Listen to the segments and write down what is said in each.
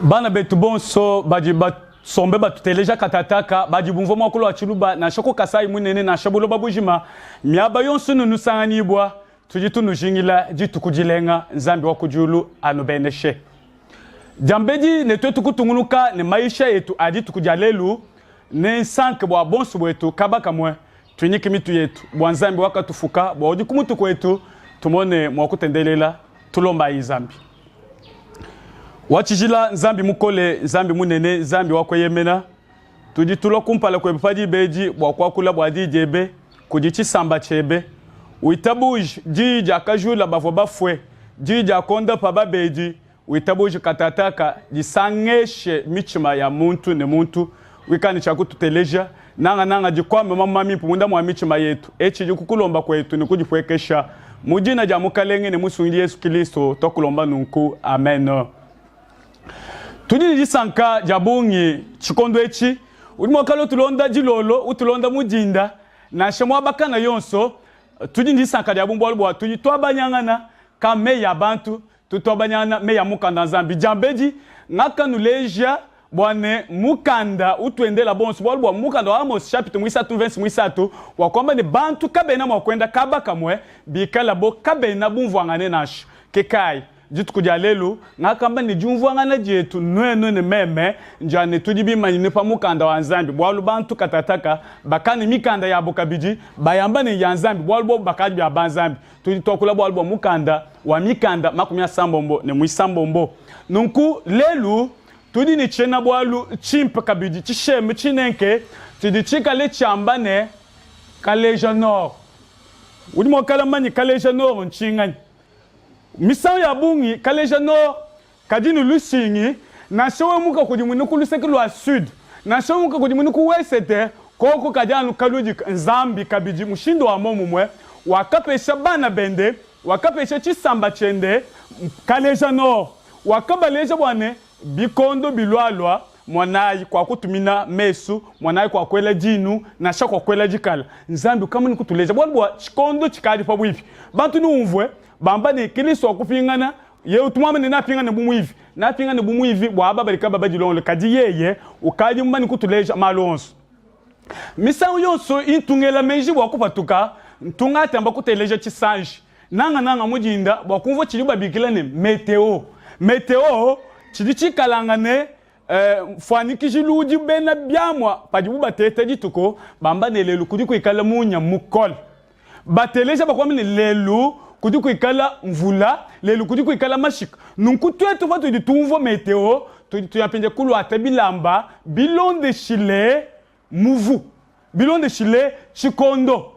Bana betu bonso badi basombe batuteleja katataka, badi bumvua muakulu wa Tshiluba, nansha ku Kasayi munene, nansha buloba bujima, miaba yonso inunusanganyibua, tudi tunujingila dituku dilenga. Nzambi wa ku diulu anubeneshe. Diambedi ne tuetu kutungunuka ne mayisha etu a dituku dia lelu, nensanke bua bonso buetu kaba kamue tuinyike mitu yetu bua Nzambi wakatufuka, bua udi ku mutu kuetu, tumone mua kutendelela. Tulombayi Nzambi wa tshijila, Nzambi mukole, Nzambi munene, Nzambi wa kueyemena. Tudi tulua kumpala kuebe pa diba edi bua kuakula bua diyi diebe kudi tshisamba tshiebe. Witabuje diyi diakajula bavua bafue, diyi diakondapa babedi, witabuje katataka disangeshe mitshima ya muntu ne muntu. Wikale ne tshia kututeleja, nangananga dikuame mamuma mimpe munda mua mitshima yetu. Etshi tshidi kukulomba kuetu ne kudipuekesha. Mu dina dia Mukalenge ne Musungidi Yesu Kilisto tuakulomba nunku. Amen. Tudi ne disanka dia bungi tshikondo etshi. Udi mua kala utulonda dilolo, utulonda mu dinda, nansha muaba kana yonso. Tudi ne disanka dia bungi bualu bua tudi tuabanyangana ka meyi a bantu, tudi tuabanyangana meyi a mukanda wa Nzambi. Diambedi ngakanuleja bua ne mukanda utuendela bonso, bualu bua mukanda wa Amos chapitre muisatu mvese muisatu wakuamba ne bantu kabena mua kuenda kaba kamue bikalabo kabena bumvuangane nansha. Ke kayi Dituku dia lelu, ngakamba ne diumvuangana dietu nuenu ne meme ndia ne tudi bimanyine pa Mukanda wa Nzambi, bualu bantu katataka bakane mikanda yabo kabidi, bayamba ne ya Nzambi, bualu bobo bakadi bia banzambi. Tudi tuakula bualu bua mukanda wa mikanda 31 ne muisambombo. Nunku lelu tudi ne tshiena-bualu tshimpe kabidi tshisheme tshinenke tshidi tshikale tshiamba ne, Kaleja Nord. Udi mua kukala mumanye Kaleja Nord ntshinganyi? Misangu ya bungi kaleja nord kadi ne lushingi, nansha wewe mukakudimune ku luseke lua sud, nansha wewe mukakudimune ku wesete, koko kadi anu kaludika. Nzambi kabidi mushindu wa muomumue wakapesha bana bende, wakapesha tshisamba tshiende kaleja nord, wakabaleja bua ne Bikondo bilualua, monayi, kuakutumina mesu, monayi, kuakuela dinu, nansha kuakuela dikala. Nzambi ukamane kutuleja bualu bua tshikondo tshikadi pabuipi. Bantu neumvue bamba ne, Kilisto wakupingana, yeye utu muambe ne, Neapingane bu muivi. Neapingane bu muivi bua aba badi kabayi badilongolole, kadi yeye ukadi mumane kutuleja malu onso. Misangu yonso intu ngela meji bua kupatuka, ntu ngatamba kuteleja tshisanji, nangananga mu dinda bua kumvua tshidibu babikila ne, meteo. Meteo tshidi tshikalangane eh, mfuanyikijilu udi bena biamua padibu bateta dituku bamba ne, lelu kudi kuikala munya mukole. Bateleja bakuamba ne, lelu kudi kuikala mvula, lelu kudi kuikala mashika. Nunku tuetu patudi tumvua meteo, tudi tuya mpindieu kuluata bilamba bilondeshile muvu, bilondeshile tshikondo.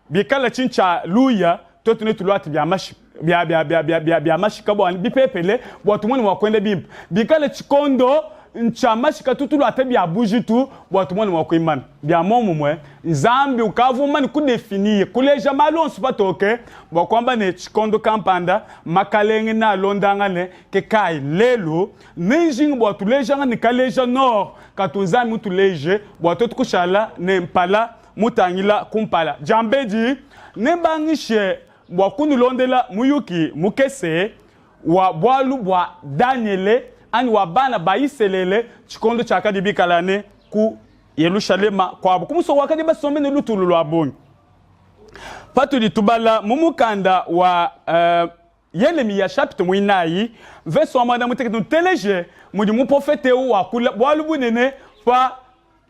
Bikala tshintu tshia luya, tuetu netuluate bia mashika, bia, bia, bia, bia, bia, bia mashika bua bipepele bua tumone mua kuenda bimpe. Bikala tshikondo ntshia mashika, tutuluate bia bujitu bua tumone mua kuimana. Bia muomumue, Nzambi ukavua mumane kudefinir, kuleja malu onso patoke bua kuamba ne, tshikondo kampanda makalenge nealondangane. Ke kayi lelu nenjinge bua tulejangane kaleja nord katu Nzambi mutuleje bua tuetu kushala ne mpala mutangila kumpala. Diambedi, nembangishe bua kunulondela muyuki mukese wa bualu bua Danyele anyi wa bana ba Isalele tshikondo tshiakadi bikalane ku Yelushalema kuabu ku musoko wakadi basombe ne lutulu lua bungi. Patudi tubala mu mukanda wa uh, Yelemiya chapitre muinayi mvese wa muanda mutekete, nuteleje mudi muprofete eu wakula bualu bunene pa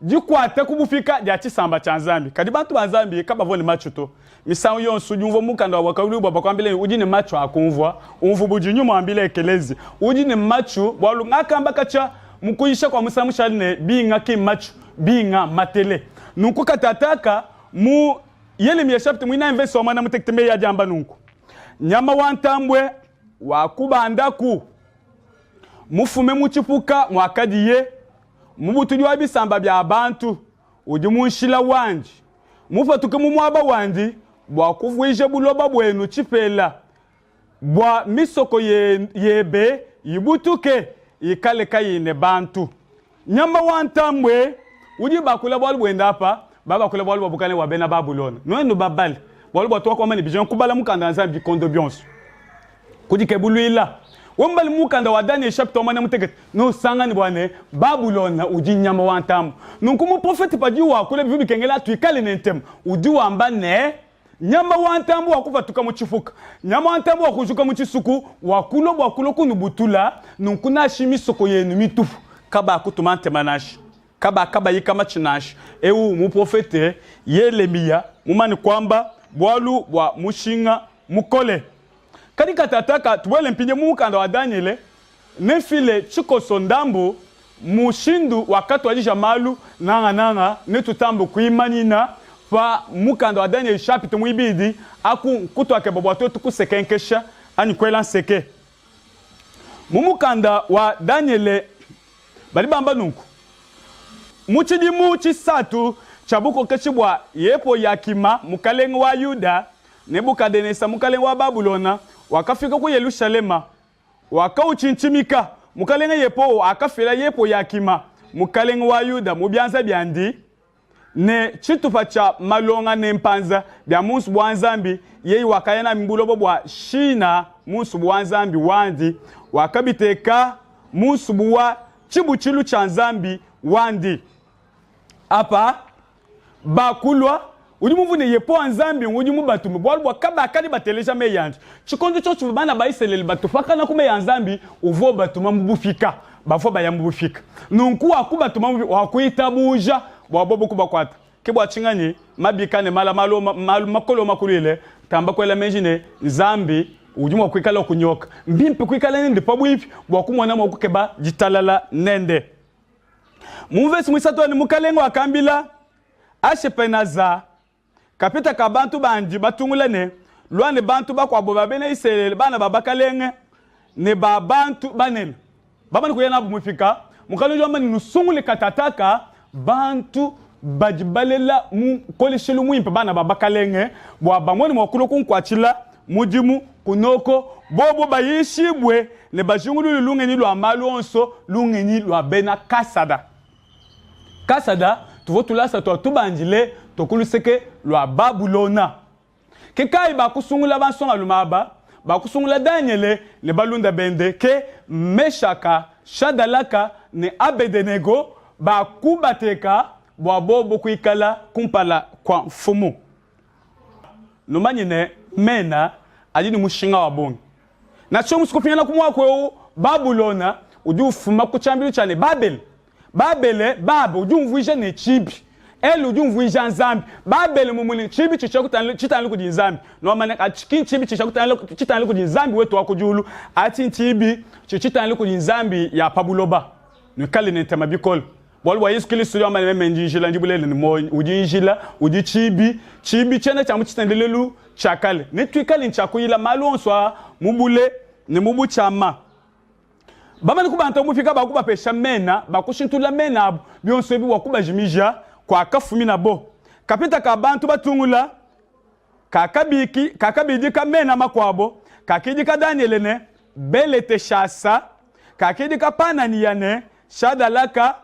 dikuata ku bupika dia tshisamba tshia Nzambi. Kadi bantu ba Nzambi kabavua ne matshu to. Misangu yonso udi umvua mukanda wa Buakabuluibua bakuambila ne, udi ne matshu a kumvua, umvua budi Nyuma wambila ekeleziya. Udi ne matshu, bualu ngakamba katshia mu kuyisha kua musangu mushale ne, binga ki mmatshu, binga mmatele. Nunku katataka mu Yelemiya chapitre muinayi mvese wa muanda mutekete meyi adi amba nunku, Nyama wa ntambue wakubandaku mufume mu tshipuka muakadiye, mubutudi wa bisamba bia bantu udi mu nshila wandi, mupatuke mu muaba wandi bua kuvuija buloba buenu tshipela, bua misoko yebe ibutuke, ikale kayi ne bantu. Nyama wa ntambue udi bakula bualu buende apa, babakula bualu bua bukalenge bua bena Babulona. Nuenu babale bualu bua tuakuamba ne bijinga kubala mukanda wa Nzambi bikondo bionso, kudikebuluila. Wewe mubale mu mukanda wa Daniel chapitre wa muanda mutekete, neusangane bua ne, Babulona udi nyama wa ntambue. Nunku muprofete padiye wakula bivua bikengela tuikale ne ntema. Udi wamba ne, Nyama wa ntambue wakupatuka mu tshipuka, nyama wa ntambue wakujuka mu tshisuku, wakulua bua kulua kunubutula, nunku nashi misoko yenu mitupu. Kabakutuma ntema nansha, kabakabayika matshi nansha. Eu muprofete Yelemiya mumane kuamba bualu bua mushinga mukole. Kadi katataka tubuele mpindieu mu mukanda wa Danyele, nemfile tshikoso ndambu mushindu wakatuadija malu, nangananga netutambe kuimanyina pa mukanda wa Danyele nshapita muibidi, aku nkutuakeba bua tuetu kusekenkesha anyi kuela nseke. Mu mukanda wa Danyele badi bamba nunku, Mu tshidimu tshisatu tshia bukokeshi bua Yehoyakima mukalenge wa Yuda, Nebukadenesa mukalenge wa Babulona wakafika ku Yelushalema, wakautshintshimika. Mukalenge Yehowa wakafila Yehoyakima mukalenge wa Yuda mu bianza biandi, ne tshitupa tshia malonga ne mpanza bia mu nsubu wa Nzambi, yeye wakaya n'abi mu buloba bua Shina mu nsubu wa nzambi wandi, wakabiteka mu nsubu wa tshibutshilu tshia nzambi wandi. Apa bakulua, udi mumvue ne Yepowa Nzambi ngudi mubatume, bualu bua kabakadi bateleja meyi andi. Tshikondo tshionso tshivua bana ba Isalele batupakana ku meyi a Nzambi, uvua ubatuma mu bupika, bavua baya mu bupika. Nunku wakubatuma mu bupika, wakuitabuja bua bobo kubakuata. Ke bua tshinganyi mabika ne mala malu malu makole makuluile, tamba kuela meji ne Nzambi udi mua kuikala ukunyoka. Mbimpe kuikala nende pabuipi bua kumona mua kukeba ditalala nende. Mu mvese muisatu ne mukalenge wakambila Ashepenaza, kapita ka bantu bandi batungula ne, Lua ne bantu bakuabo ba Bena Isalele, bana ba bakalenge ne ba bantu banene. Bamane kuya nabu mupika, mukalenge udi wamba ne, Nusungule katataka bantu badi balela mu nkoleshilu muimpe, bana ba bakalenge, bua bamone mua kulua kunkuatshila mudimu kunoko, bobo bayishibue ne bajingulule lungenyi lua malu onso, lungenyi lua bena Kasada. Kasada tuvua tulasa tua tubandile tua ku luseke lua Babulona. Ke kayi bakusungula bansongalume aba, bakusungula Danyele ne balunda bende, ke Meshaka, Shadalaka ne Abedenego, bakubateka bua bobo kuikala kumpala kua mfumu. Numanye ne, mena adi ne mushinga wa bungi. Nansha musue kupingana ku muaku eu Babulona, udi ufuma ku tshiambilu tshia ne, Babele. Babele, Bab, udi umvuija ne, tshibi. El udi umvuija Nzambi. Babele mmumue ne, tshibi tshitshia tshitangile kudi Nzambi. Nuamanya, atshi ki ntshibi tshitshia tshitangile kudi Nzambi wetu wa ku diulu, atshi ntshibi tshidi tshitangile kudi nzambi ya pa buloba. Nuikale ne ntema bikole. Bualu bua Yesu Kilisto udi wamba ne, Meme ndi njila, ndi bulelela ne muoyo. Udi njila, udi tshibi, tshibi tshiena tshia mu tshitendelelu tshia kale. Netuikale ne tshia kuyila malu onso aa mu bule ne mu butshiama. Bamane kubanta mupika, bakubapesha mena, bakushintulula mena abu, bionso ebi bua kubajimija kuakafuminabo. Kapita ka bantu batungula kakabiki, kakabidika mena makuabo, kakidika Danyele ne, Beleteshasa, kakidika Pananiya ne, Shadalaka,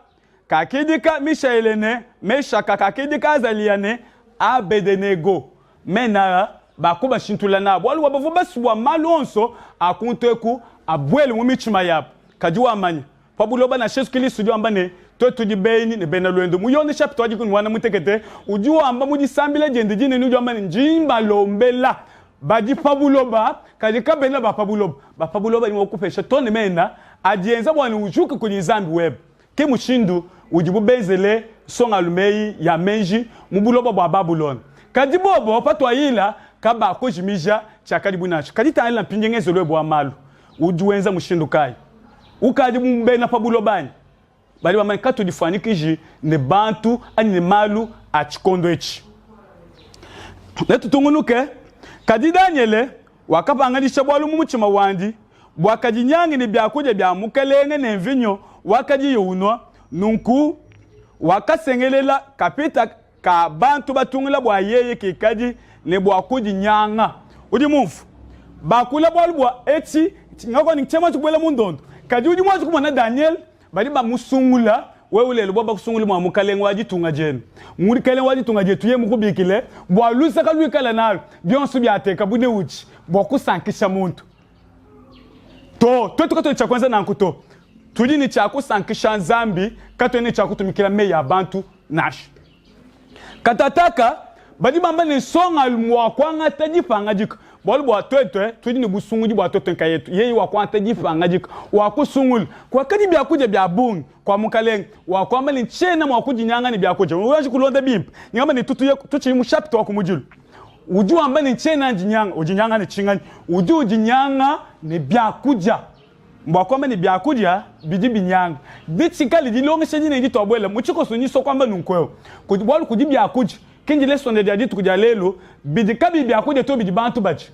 kakidika Mishaele ne, Meshaka, kakidika Azaliya ne, Abedenego. Mena aa bakubashintulula nawu bualu bua bavua basue bua malu onso a kuntu eku abuele mu mitshima yabu. Kadi wamanya, pa buloba nansha Yesu Kilisto udi wamba ne, Tuetu tudi benyi ne bena luendu. Mu Yone chapitre wa dikumi ne muanda mutekete udi wamba mu disambila diende dinene udi wamba ne, Ndi mbalombela badi pa buloba, kadi kabena ba pa buloba. Ba pa buloba badi mua kukupesha too ne mena adi enza bua ne ujuke kudi Nzambi webe. Ke mushindu udibu benzele nsongalume eyi ya meji mu buloba bua Babulona. Kadi bobo patuayila kabakujimija tshiakadibu nansha. Kadi tangila mpindieu ngenzelu webe wa malu. Udi wenza mushindu kayi? Ukadi bu bena pa buloba anyi? Badi bamba ne, katudifuanyikiji ne bantu anyi ne malu a tshikondo etshi. Netutungunuke. Kadi Danyele wakapangadisha bualu mu mutshima wandi bua kadinyangi ne biakudia bia mukelenge ne mvinyo wakadiye unua, nunku wakasengelela kapita ka bantu batungula bua yeye kikadi ne bua kudinyanga. Udi mumvue bakula bualu bua etshi ngakua ne tshiena kubuela mu ndondo, kadi udi muanji kumona Daniel badi bamusungula wewe lelu bua bakusungule mua mukalenge wa ditunga dienu. Mukalenge wa ditunga dietu yeye mukubikile bua lusaka luikala nalu, bionso biateka bu ne udi bua kusankisha muntu. To, tuetu katuena ne tshia kuenza nanku to. Tudi ne tshia kusankisha Nzambi, katuena ne tshia kutumikila meyi a bantu nansha. Katataka badi bamba ne, nsongalume wakuangata dipangadika, bualu bua tuetu tudi ne busungudi bua tuetu nkayetu. Yeye wakuangata dipangadika, wakusungula. Kuakadi biakudia bia bungi kua mukalenge, wakuamba ne, Ntshiena mua kudinyanga ne biakudia. Wanji kulonda bimpe, ngamba ne, tutuye tutshidi mu chapitre wa kumudilu. Udi wamba ne, Ntshiena ndinyanga. Udinyanga ne tshinganyi? Udi udinyanga ne biakudia. Mbua kuamba ne, biakudia bidi binyanga. Ditshikale dilongesha dinene dituabuela mu tshikoso ndi nsua kuamba nunku'eu, kudi bualu kudi biakudia, ki ndilesonde dia dituku dia lelu, bidi kabiyi biakudia to bidi bantu badia.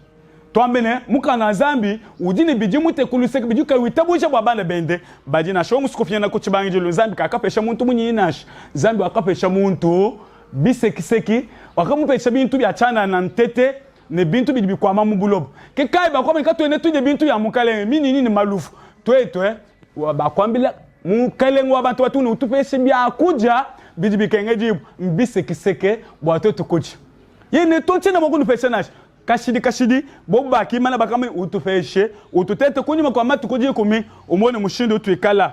Tuambe ne, Mukanda wa Nzambi udi ne bidi mute ku luseke bidi kayi witabuja bua bana bende badi nansha. Wewe musue kupingana ku tshibangidilu, Nzambi kakapesha muntu munyinyi nansha. Nzambi wakapesha muntu bisekiseki, wakamupesha bintu bia tshianana, ntete, ne bintu bidi bikuama mu buloba. Ke kayi bakuamba ne, Katuena tudia bintu bia mukalenge, minyinyi ne maluvu. Tuetu bakuambila mukalenge wa bantu batu ne, Utupeshe biakudia bidi bikengedibua, mbisekiseke bua tuetu kudia. Yeye ne, To, ntshiena mua kunupesha nansha. Kashidi kashidi, bobu bakimana bakamba ne, Utupeshe, ututete kunyima kua matuku dikumi, umone mushindu utuikala.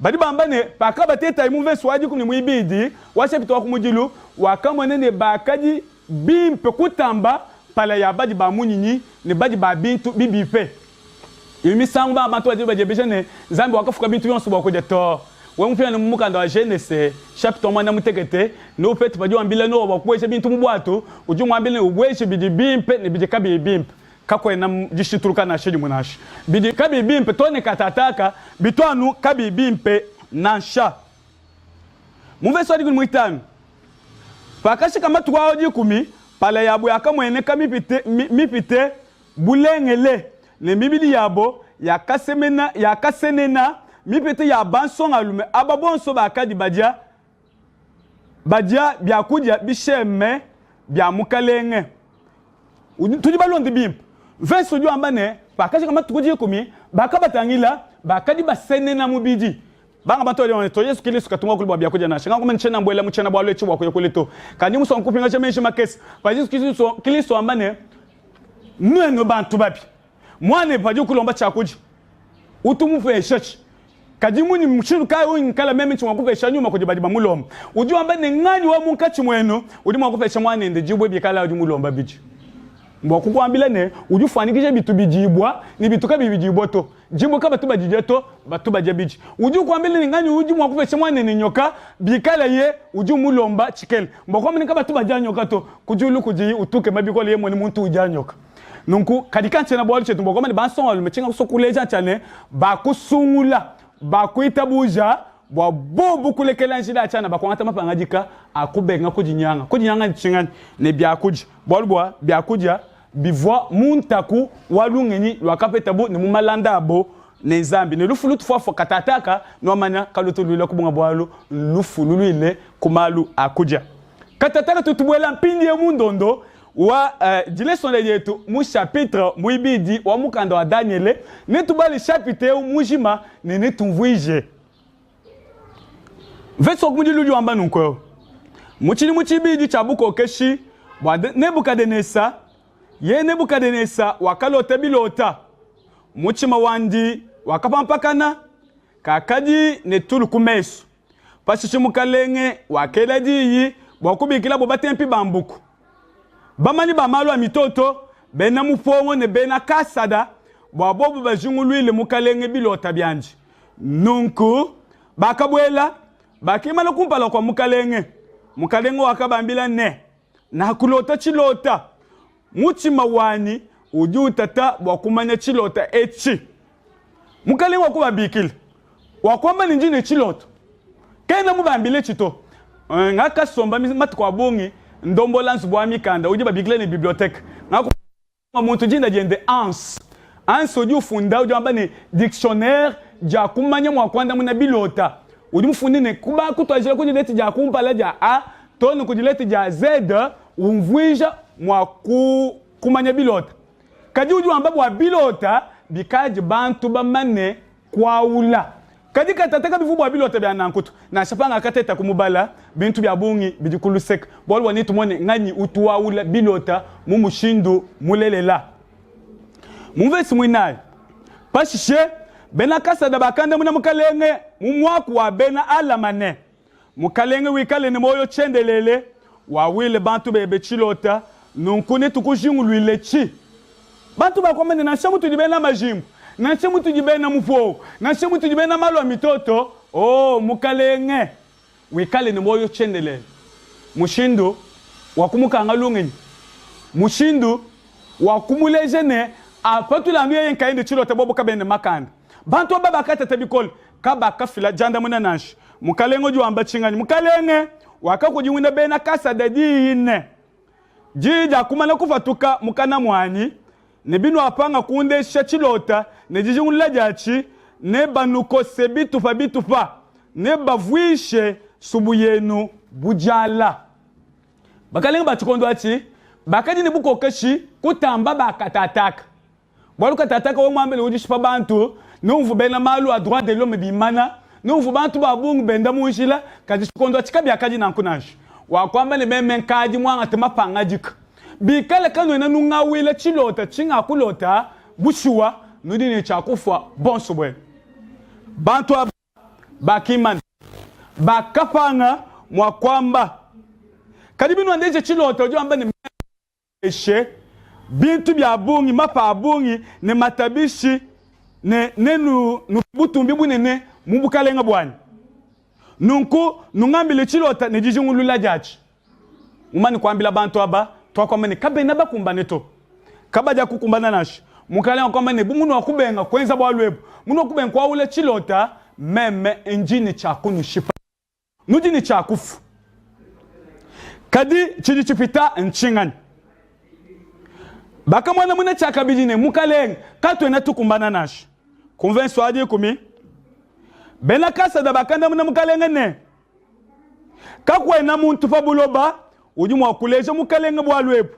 Badi bamba ne, pakabatetaye mu mvese wa dikumi ne muibidi wa shapita wa kumudilu, wakamona ne bakadi bimpe kutamba mpala ya badi ba munyinyi ne badi ba bintu bibipe. Imue misangu banga bantu badi badiebeja ne, Nzambi wakafuka bintu bionso bua kudia? Too. Wewe mupingane mu mukanda wa Genese shapita wa muanda mutekete, neupete padi wambila Noa bua kubueja bintu mu buatu, udi umuambila ne, Ubueje bidi bimpe ne bidi kabiyi bimpe. Kakuena dishintuluka nansha dimue nansha. Bidi kabiyi bimpe too ne katataka bitu anu kabiyi bimpe nansha. Mu mvese wa 15, pakashika matuku awo dikumi, mpala yabo yakamueneka mipite, mipite bulengele, ne mibidi yabo yakasemena, yakasenena mipite ya bansongalume aba bonso bakadi badia, badia biakudia bisheme bia mukalenge. Tudi balonde bimpe mvese udi wamba ne, pakajika matuku dikumi, bakabatangila, bakadi basenena mubidi. Banga bantu badi bamba ne, To, Yezu Kilisto katu muakule bua biakudia nansha. Ngakumanya ne, tshiena mbuela mu tshiena-bualu etshi bua kuya kule to. Kadi ndi musue kupingaja meji makese pa Yezu Kilisto, Kilisto wamba ne, Nuenu bantu babi, muanebe padi ukulomba tshiakudia, utu umupeshatshi. Kadi munyi, mushindu kayi ungikala meme ntshi mua kupesha nyuma kudi badi bamulomba? Udi wamba ne, Nganyi wa munkatshi muenu udi mua kupesha muanende dibue bikalaye udi umulomba bidi? Mbua kukuambila ne, udi ufuanyikija bitu bidibua ne bitu kabiyi bidibua to. Dibue kabatu badidia to, batu badia bidi. Udi ukuambila ne, Nganyi udi mua kupesha muanende nyoka bikalaye udi umulomba tshikele? Mbua kuamba ne, kabatu badia nyoka to. Ku diulu kudiyi utukema bikole yeye muene muntu udia nyoka. Nunku, kadi ka ntshiena-bualu tshietu mbua kuamba ne, bansongalume tshinga kuleja ntshia ne, bakusungula, bakuitabuja bua bobu kulekela njila ya tshianana, bakuangata mapangadika a kubenga kudinyanga. Kudinyanga ne tshinganyi? Ne biakudia. Bualu bua biakudia bivua mu ntaku wa lungenyi luakapetabu ne mu malanda abo ne Nzambi. Ne lufu lutufuafua katataka, nuamanya, kalutu luila ku bunga bualu, nlufu luluile ku malu a kudia. Katataka tudi tubuela mpindieu mu ndondo wa uh, dilesonda dietu mu chapitre muibidi wa mukanda wa Danyele. Netubale chapitre eu mujima ne netumvuije Mvese wa kumudilu udi wamba nunku eu: Mu tshidimu tshibidi tshia bukokeshi bua Nebukadenesa, ye Nebukadenesa wakalota bilota, mutshima wandi wakapampakana, kakadi ne tulu ku mesu. Pashishe mukalenge wakela diyi bua kubikilabo batempi ba mbuku, bamanyi ba malu a mitoto, bena mupongo ne bena Kasada, bua bobo bajinguluile mukalenge bilota biandi. Nunku bakabuela, bakimana kumpala kua mukalenge. Mukalenge wakabambila ne, Nakulota tshilota, mutshima wanyi udi utata bua kumanya tshilota etshi. Mukalenge wakubabikila, wakuamba ne, Ndi ne tshilota. Kena mubambiletshi to. Eh, ngakasomba matuku a bungi ndombola nzubu wa mikanda udi babikila ne biblioteke. Muntu dina diende Hans. Hans udi ufunda, udi wamba ne, Dictionnaire dia kumanya mua kuandamuna bilota. Udi mufunde ne, kuba kutuadijila ku dileti dia kumpala dia A too ne ku dileti dia Z, umvuija mua kumanya bilota. Kadi udi wamba bua bilota bikadi bantu bamane kuawula. Kadi katataka bivua bua bilota bia nanku to. Nansha pangakateta kumubala, bintu bia bungi bidi ku luseke. Bualu bua netumone nganyi utu wawula bilota mu mushindu mulelela. Mu mvese muinayi. Pashishe bena Kasada bakandamuna mukalenge mu muaku wa bena Alama ne, Mukalenge wikale ne muoyo tshiendelele, wawile bantu bebe tshilota, nunku netukujinguluiletshi. Bantu bakuamba ne, Nansha mutudi bena majimbu, nansha mutudi bena mupuowo, nansha mutudi bena malu a mitoto, o mukalenge, wikale ne muoyo tshiendelele. Mushindu wa kumukanga lungenyi, mushindu wa kumuleja ne, apatule anu yeye nkayende tshilota, bobo kabena ne makanda. Bantu aba bakatata bikole, kabakafila diandamuna nansha. Mukalenge udi wamba tshinganyi? Mukalenge wakakudimuina bena Kasada diyi ne, Diyi diakumana kupatuka mukana muanyi, ne binuapanga kundesha tshilota ne dijingulula diatshi, nebanukose bitupa bitupa, nebavuishe nsubu yenu bu diala. Bakalenge ba tshikondo atshi bakadi ne bukokeshi kutamba ba katataka. Bualu katataka wewe muambe ne udi ushipa bantu, neumvue bena malu a droit de l'homme bimana, neumvue bantu ba bungi benda mu njila, kadi tshikondo atshi kabiakadi nanku nansha. Wakuamba ne, Meme nkadi muangate mapangadika. Bikala kanuena nungawila tshilota tshingakulota, bushuwa nudi ne tshia kufua bonso buenu. Bantu aba bakimana, bakapanga mua kuamba. Kadi binuandeja tshilota, udi wamba ne, Eshe bintu bia bungi, mapa a bungi ne matabishi, ne nenupe butumbi bunene mu bukalenge buanyi. Nunku nungambile tshilota ne dijingulula diatshi. Mumane kuambila bantu aba, tuakuamba ne, Kabena bakumbane to, kabadiakukumbana nansha. Mukalenge wakuamba ne, Bu munuakubenga kuenza bualu ebu, munuakubenga kuaula tshilota, meme ndi ne tshia kunushipa. Nudi ne tshia kufua. Kadi tshidi tshipita ntshinganyi? Bakamuandamuna tshiakabidi ne, Mukalenge, katuena tukumbana nansha. Ku mvese wa dikumi, bena Kasada bakandamuna mukalenge ne, Kakuena muntu pa buloba udi mua kuleja mukalenge bualu ebu,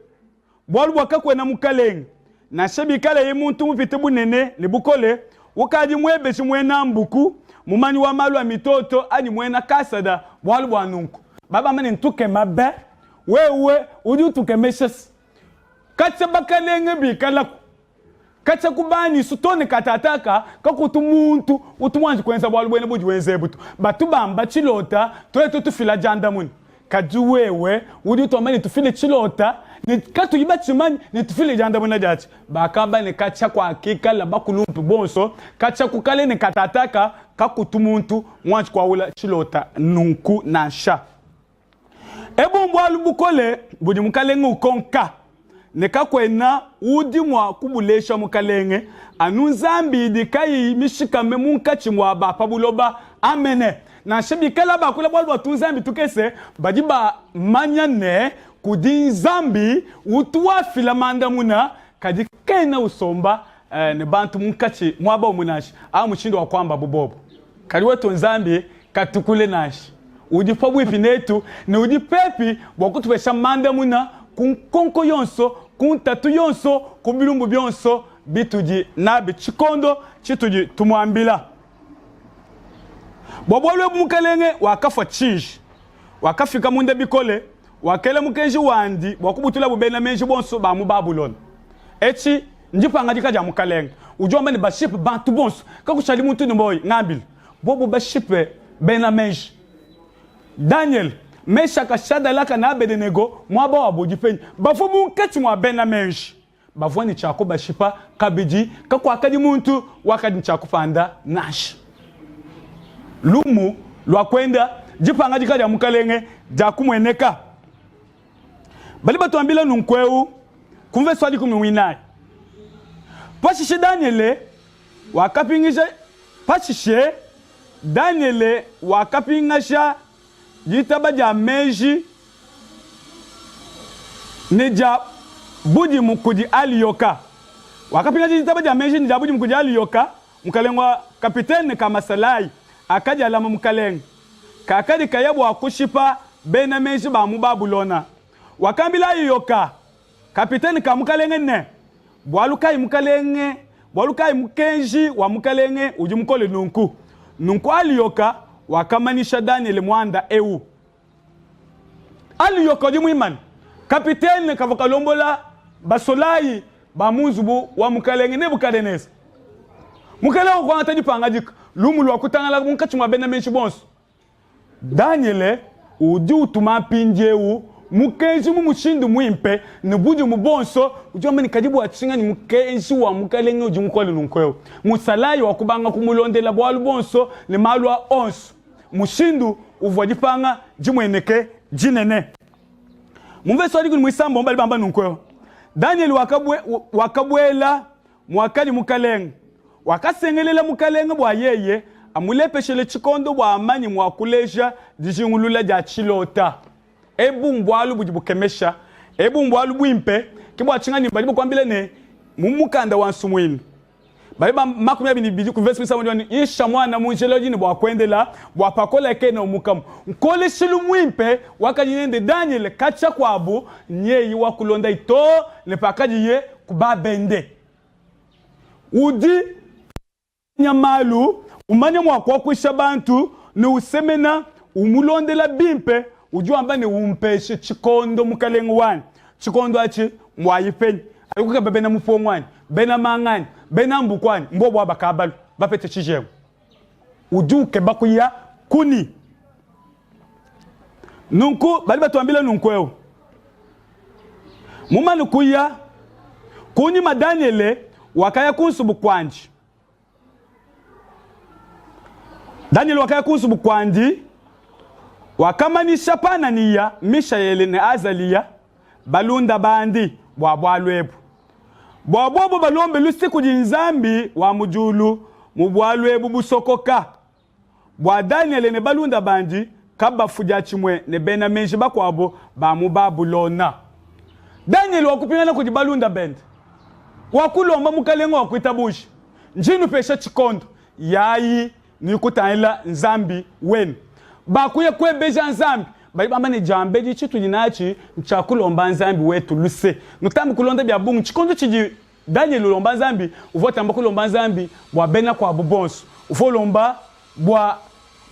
Bualu bua kakuena mukalenge, nansha bikaleye muntu mupite bunene ne bukole, ukadi muebeje muena mbuku, mumanyi wa malu a mitoto anyi muena Kasada bualu bua nunku. Babamba ne, Ntukema be, wewe udi utukemesha se katshia bakalenge bikalaku Katshia ku banisu too ne katataka, kakutu muntu utu muanji kuenza bualu buena budi wenza ebu to. Batu bamba tshilota, tuetu tufila diandamuna. Kadi wewe udi utuamba ne tufile tshilota ne katuyi batshimanye ne tufile diandamuna diatshi. Bakamba ne, Katshia kuakikala bakulumpe bonso, katshia ku kale ne katataka, kakutu muntu muanji kuaula tshilota nunku nansha. Ebu mbualu bukole budi mukalenge ukonka, ne kakuena udi mua kubulesha mukalenge, anu nzambi idi kayiyi mishikame munkatshi mua ba pa buloba. Amene. Nansha bikala bakula bualu bua tunzambi tukese, badi bamanya ne, kudi Nzambi utu wafila mandamuna, kadi kena usomba eh, ne bantu munkatshi muaba umue nansha. A mushindu wa kuambabu bobu. Kadi wetu Nzambi katu kule nansha. Udi pabuipi netu ne udi pepi bua kutupesha mandamuna ku nkonko yonso, ku ntatu yonso, ku bilumbu bionso bitudi nabi tshikondo tshitudi tumuambila. Bua bualu ebu mukalenge wakafua tshiji, wakafika munda bikole, wakela mukenji wandi bua kubutulabu bena meji bonso ba mu Babulona. Etshi ndipangadika dia mukalenge. Udi wamba ne, bashipe bantu bonso, kakushadi muntu ne muoyo. Ngambile, bobu bashipe bena meji, Danyele, Meshaka, Shadalaka ne Abedenego, muaba wabu udi penyi? Bavua munkatshi mua bena meji bavua ne tshia kubashipa kabidi, kakuakadi muntu wakadi ne tshia kupanda nansha. Lumu lua kuenda dipangadika dia mukalenge diakumueneka. Badi batuambila nunku'eu ku mvese wa dikumi muinayi. Pashishe Danyele wakapingaja pashishe Danyele wakapingaja ditaba dia meji ne dia budimu kudi Aliyoka. Wakapingaja ditaba dia meji ne dia budimu kudi Aliyoka, mukalenge wa kapitene ka masalayi akadi alama mukalenge, kakadi kaya bua kushipa bena meji ba mu Babulona. Wakambila Aliyoka, kapitene ka mukalenge ne, Bualu kayi mukalenge, bualu kayi mukenji wa mukalenge udi mukole nunku? Nunku Aliyoka wakamanyisha Danyele muanda eu. Aliyoka udi muimane, kapitene kavua kalombola basolayi ba mu nzubu wa mukalenge Nebukadenesa. Mukelenge wakuangata dipangadika, lumu luakutangalaka munkatshi mua bena meji bonso. Danyele udi utuma mpindieu mukenji mu mushindu muimpe ne budimu buonso. Udi wamba ne, Kadi bua tshinganyi mukenji wa mukalenge udi mukole nunku eu? Musalayi wakubanga kumulondela bualu buonso ne malu a onso, mushindu uvua dipanga dimueneke dinene. Mu mvese wa dikumi muisambombo badi bamba nunku eu, Danyele wakabuela muakadi mukalenge, wakasengelela mukalenge bua yeye amulepeshele tshikondo bua amanye mua kuleja dijingulula dia tshilota. Ebu mbualu budi bukemesha, ebu mbualu buimpe. Ke bua tshinganyi badi bakuambila ne, mu mukanda wa Nsumuinu badi ba 22 ku verse misangu ne isha muana mu njila udi ne bua kuendela bua pakola kena umukamu. Nkoleshilu muimpe wakadi nende Danyele katshia kuabu nyeyi wa kulondayi too ne pakadiye ku ba bende. Udi umanya malu, umanya mua kuakuisha bantu ne usemena umulondela bimpe. Udi wamba ne, Umpeshe tshikondo, mukalenge wanyi. Tshikondo atshi mbuayi penyi? Ayi kukeba bena mupongo anyi? Bena manga anyi? Bena mbuku anyi? Mbobu aba kabalu bapete tshijengu. Udi ukeba kuya kuni? Nunku badi batuambila nunku eu mumane kuya kunyima, Danyele wakaya ku nsubu kuandi. Danyele wakaya ku nsubu kuandi, wakamanyisha Pananiya, Mishaele ne Azaliya balunda bandi bua bualu ebu, bua bobo balombe luse kudi Nzambi wa mu diulu mu bualu ebu busokoka. Bua Danyele ne balunda bandi kabafu diatshimue ne bena meji bakuabo ba mu Babulona. Danyele wakupingana kudi balunda bende, wakulomba mukalenge wa kuitabuja, Ndi nupesha tshikondo, yayi nuye kutangila Nzambi wenu. Bakuya kuebeja Nzambi, badi bamba ne, Diambedi tshitudi natshi ntshia kulomba Nzambi wetu luse. Nutambe kulonda bia bungi tshikondo tshidi Danyele ulomba Nzambi, uvua utamba kulomba Nzambi bua bena kuabu bonso. Uvua ulomba bua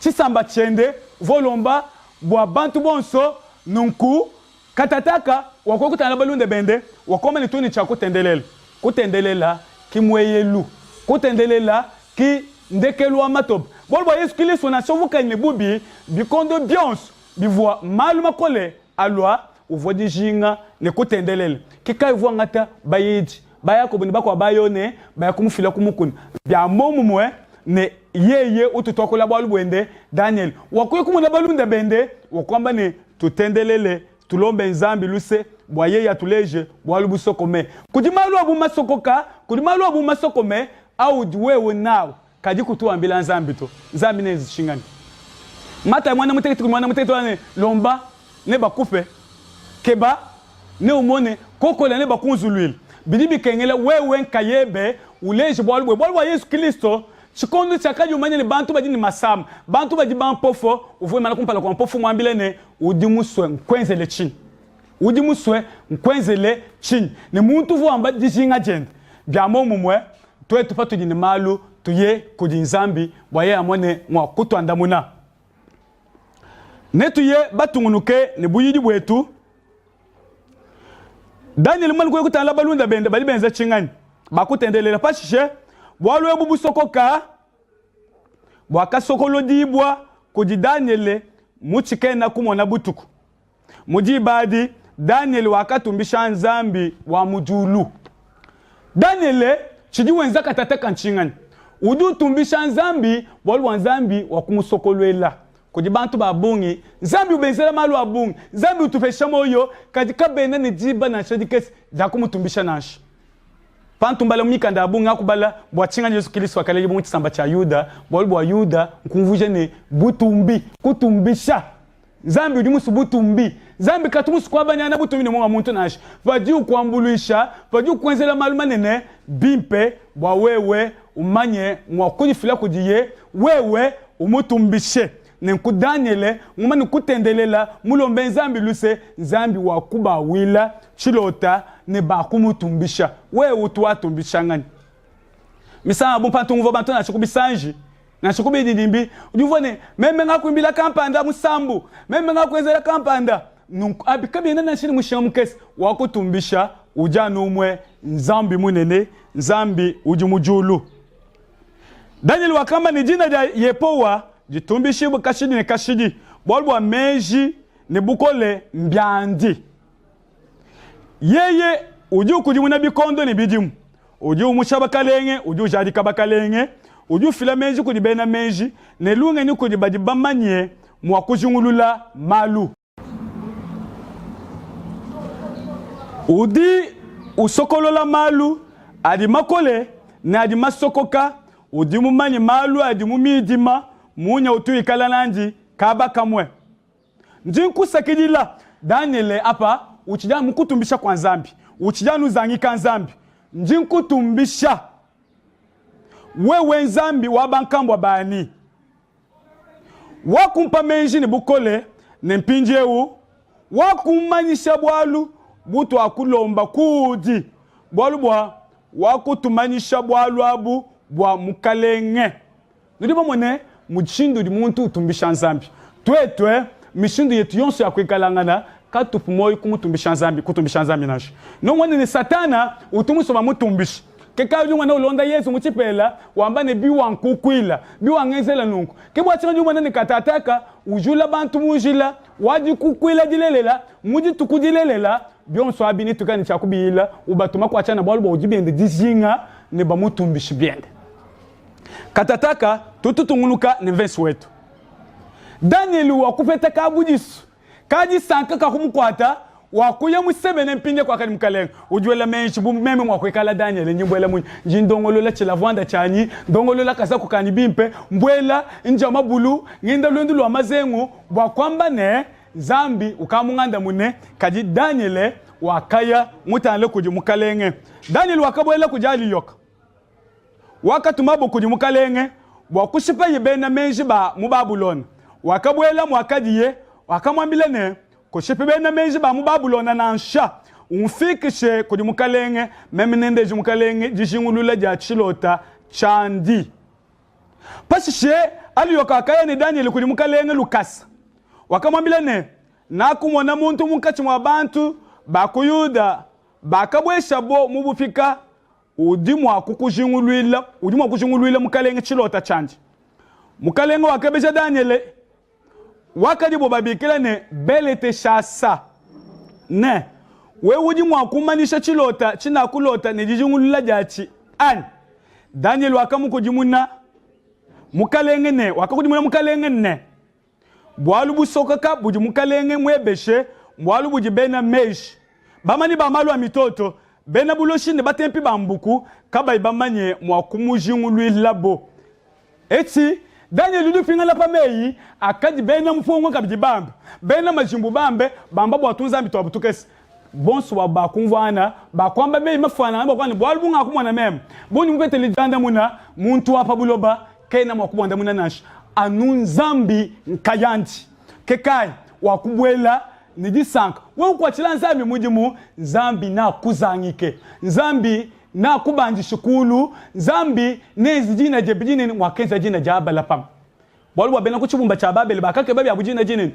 tshisamba tshiende, uvua ulomba bua bantu bonso. Nunku katataka wakuya kutangila balunda bende, wakuamba ne, Tudi ne tshia kutendelela. Kutendelela ki mueyelu, kutendelela ki ndekelu wa matoba. Bualu bua Yezu Kilisto, nansha uvua kayi ne bubi, bikondo bionso bivua malu makole alua, uvua dijinga ne kutendelela. Ke kayi uvua wangata bayidi ba Yakobo ne bakuabu ba Yone baya kumufila ku mukuna. Bia muomumue ne yeye utu tuakula bualu buende, Danyele wakuya kumona balunda bende, wakuamba ne, Tutendelele, tulombe Nzambi luse bua yeye atuleje bualu busokome. Kudi malu a bu masokoka, kudi malu a bu masokome audi wewe nawu. Kadi kutu wambila Nzambi to. Nzambi neenze tshinganyi? Matayi muanda mutekete kudi muanda mutekete wa ne, Lomba, nebakupe, keba, neumone, kokola, nebakunzuluile. Bidi bikengela wewe nkayebe uleje bualu buebe. Bualu bua Yezu Kilisto, tshikondo tshiakadi umanya ne bantu badi ne masama, bantu badi bampofo, uvua wimana kumpala kua mpofo umuambila ne, Udi musue nkuenzele tshinyi? Udi musue nkuenzele tshinyi? Ne muntu uvua wamba dijinga diende. Bia muomumue, tuetu patudi ne malu, tuye kudi Nzambi bua yeye amone mua kutuandamuna. Netuye batungunuke ne buyidi buetu. Danyele mumane kuya kutangila balunda bende badi benza tshinganyi? Bakutendelela. Pashishe bualu ebu busokoka buakasokolodibua kudi Danyele mu tshikena kumona butuku. Mu diba adi, Danyele wakatumbisha Nzambi wa mu diulu. Danyele tshidi wenza katataka ntshinganyi? Udi utumbisha Nzambi bualu bua Nzambi wakumusokoluela kudi bantu ba bungi. Nzambi ubenzela malu a bungi, Nzambi utupesha muoyo, kadi kabena ne diba nansha dikese dia kumutumbisha nansha. Pantu mbala mu mikanda ya bungi, ngakubala bua tshinganyi Yezu Kilisto wakaledibua mu tshisamba tshia Yuda, bualu bua Yuda nkumvuija ne butumbi, kutumbisha. Nzambi udi musue butumbi. Nzambi katu musue kuabanyangana butumbi ne munga muntu nansha. Padi ukuambuluisha, padi ukuenzela malu manene, bimpe bua wewe umanye mua kudifila kudiye, wewe umutumbishe. Nenku Danyele mumane kutendelela, mulombe Nzambi luse, Nzambi wakubawila tshilota ne bakumutumbisha. Wewe utu watumbisha nganyi? Misangu bu pantu ngumvua bantu nansha ku bisanji nansha ku bididimbi, udi umvua ne, meme ngakuimbila kampanda musambu, meme ngakuenzela kampanda. Nunku abi kabiena nansha ne mushinga mukese. Wa kutumbisha udi anu umue, Nzambi munene, Nzambi udi mu diulu. Danyele wakamba ne, Dina dia Yehowa ditumbishibue kashidi ne kashidi, bualu bua meji ne bukole mbiandi. Yeye udi ukudimuna bikondo ne bidimu, udi umusha bakalenge, udi ujadika bakalenge, udi ufila meji kudi bena meji, ne lungenyi kudi badi bamanye mua kujingulula malu. Udi usokolola malu adi makole ne adi masokoka, udi mumanye malu adi mu midima, munya utu wikala nandi kaba kamue. Ndi nkusakidila. Danyele apa utshidi anu mu kutumbisha kua Nzambi, utshidi anu uzangika Nzambi. Ndi nkutumbisha wewe Nzambi wa bankambua banyi, wakumpa meji ne bukole, ne mpindieu wakummanyisha bualu butuakulomba kuudi, bualu bua wakutumanyisha bualu abu bua mukalenge. Nudi bamone mushindu udi muntu utumbisha Nzambi. Tuetu, mishindu yetu yonso ya kuikalangana, katupu muoyo kumutumbisha Nzambi, kutumbisha Nzambi nansha. Numone ne, Satana utu musue bamutumbishe. Ke kayi udi umona ulonda Yezu mu tshipela, wamba ne, Biwankukuila, biwangenzela nunku. Ke bua tshinyi udi umona ne, katataka ujula bantu mu njila wa dikukuila dilelela, mu dituku dilelela. Bionso abi netuikale ne tshia kubiyila, ubatuma kua tshiana bualu bua udi biende dijinga ne bamutumbishi biende. Katataka tudi tutungunuka ne mvese wetu. Danyele wakupeta ka budisu ka disanka ka kumukuata, wakuya musebene mpindia kuakadi mukalenge. Udi wela meji bu meme mua kuikala Danyele, ndi mbuela munyi? Ndi ndongolola tshilavuanda tshianyi, ndongolola kazaku kanyi bimpe, mbuela ndia mabulu, ngenda luendu lua mazengu bua kuamba ne, Nzambi ukavua mungandamune. Kadi Danyele wakaya mutangile kudi mukalenge. Danyele wakabuela kudi Aliyoka. Wakatumabo kudi mukalenge bua kushipaye bena meji ba mu Babulona, wakabuela muakadiye, wakamuambila ne, Kushipi bena meji ba mu Babulona nansha, umfikishe kudi mukalenge, meme nendeje mukalenge dijingulula dia tshilota tshiandi. Pashishe Aliyoka wakaya ne Danyele kudi mukalenge lukasa, wakamuambila ne, Nakumona muntu munkatshi mua bantu ba ku Yuda bakabueshabo mu bupika Udi mua kukujinguluila, udi mua kujinguluila mukalenge tshilota tshiandi. Mukalenge wakebeja Danyele, wakadibo babikila ne Beleteshasa, ne, Wewe udi mua kumanyisha tshilota tshinakulota ne dijingulula diatshi, anyi? Danyele wakamukudimuna mukalenge ne, wakakudimuna mukalenge ne, Bualu busokoka budi mukalenge muebeshe mbualu budi bena meji, bamanyi ba malu a mitoto, bena buloshi ne batempi ba mbuku kabayi bamanye mua kumujinguluilabo. Etshi, Danyele udi upingana pa meyi akadi bena mupongo kabidi bambe, bena majimbu bambe, bamba bua tunzambi tuabu tukese. Bonso buabu bakumvuangana, bakuamba meyi mafuanangane bua kuamba ne, Bualu bungakumona meme, bundi mupetele diandamuna, muntu wa pa buloba kena mua kubuandamuna nansha, anu Nzambi nkayandi. Ke kayi wakubuela ne disanka, wewe ukuatshila Nzambi mudimu, Nzambi neakuzangike, Nzambi neakubandishe kulu, Nzambi neenze dina diebe dinene muakenza dina dia Abalapama. Bualu bua bena ku tshibumba tshia Babele bakakeba biabu dina dinene,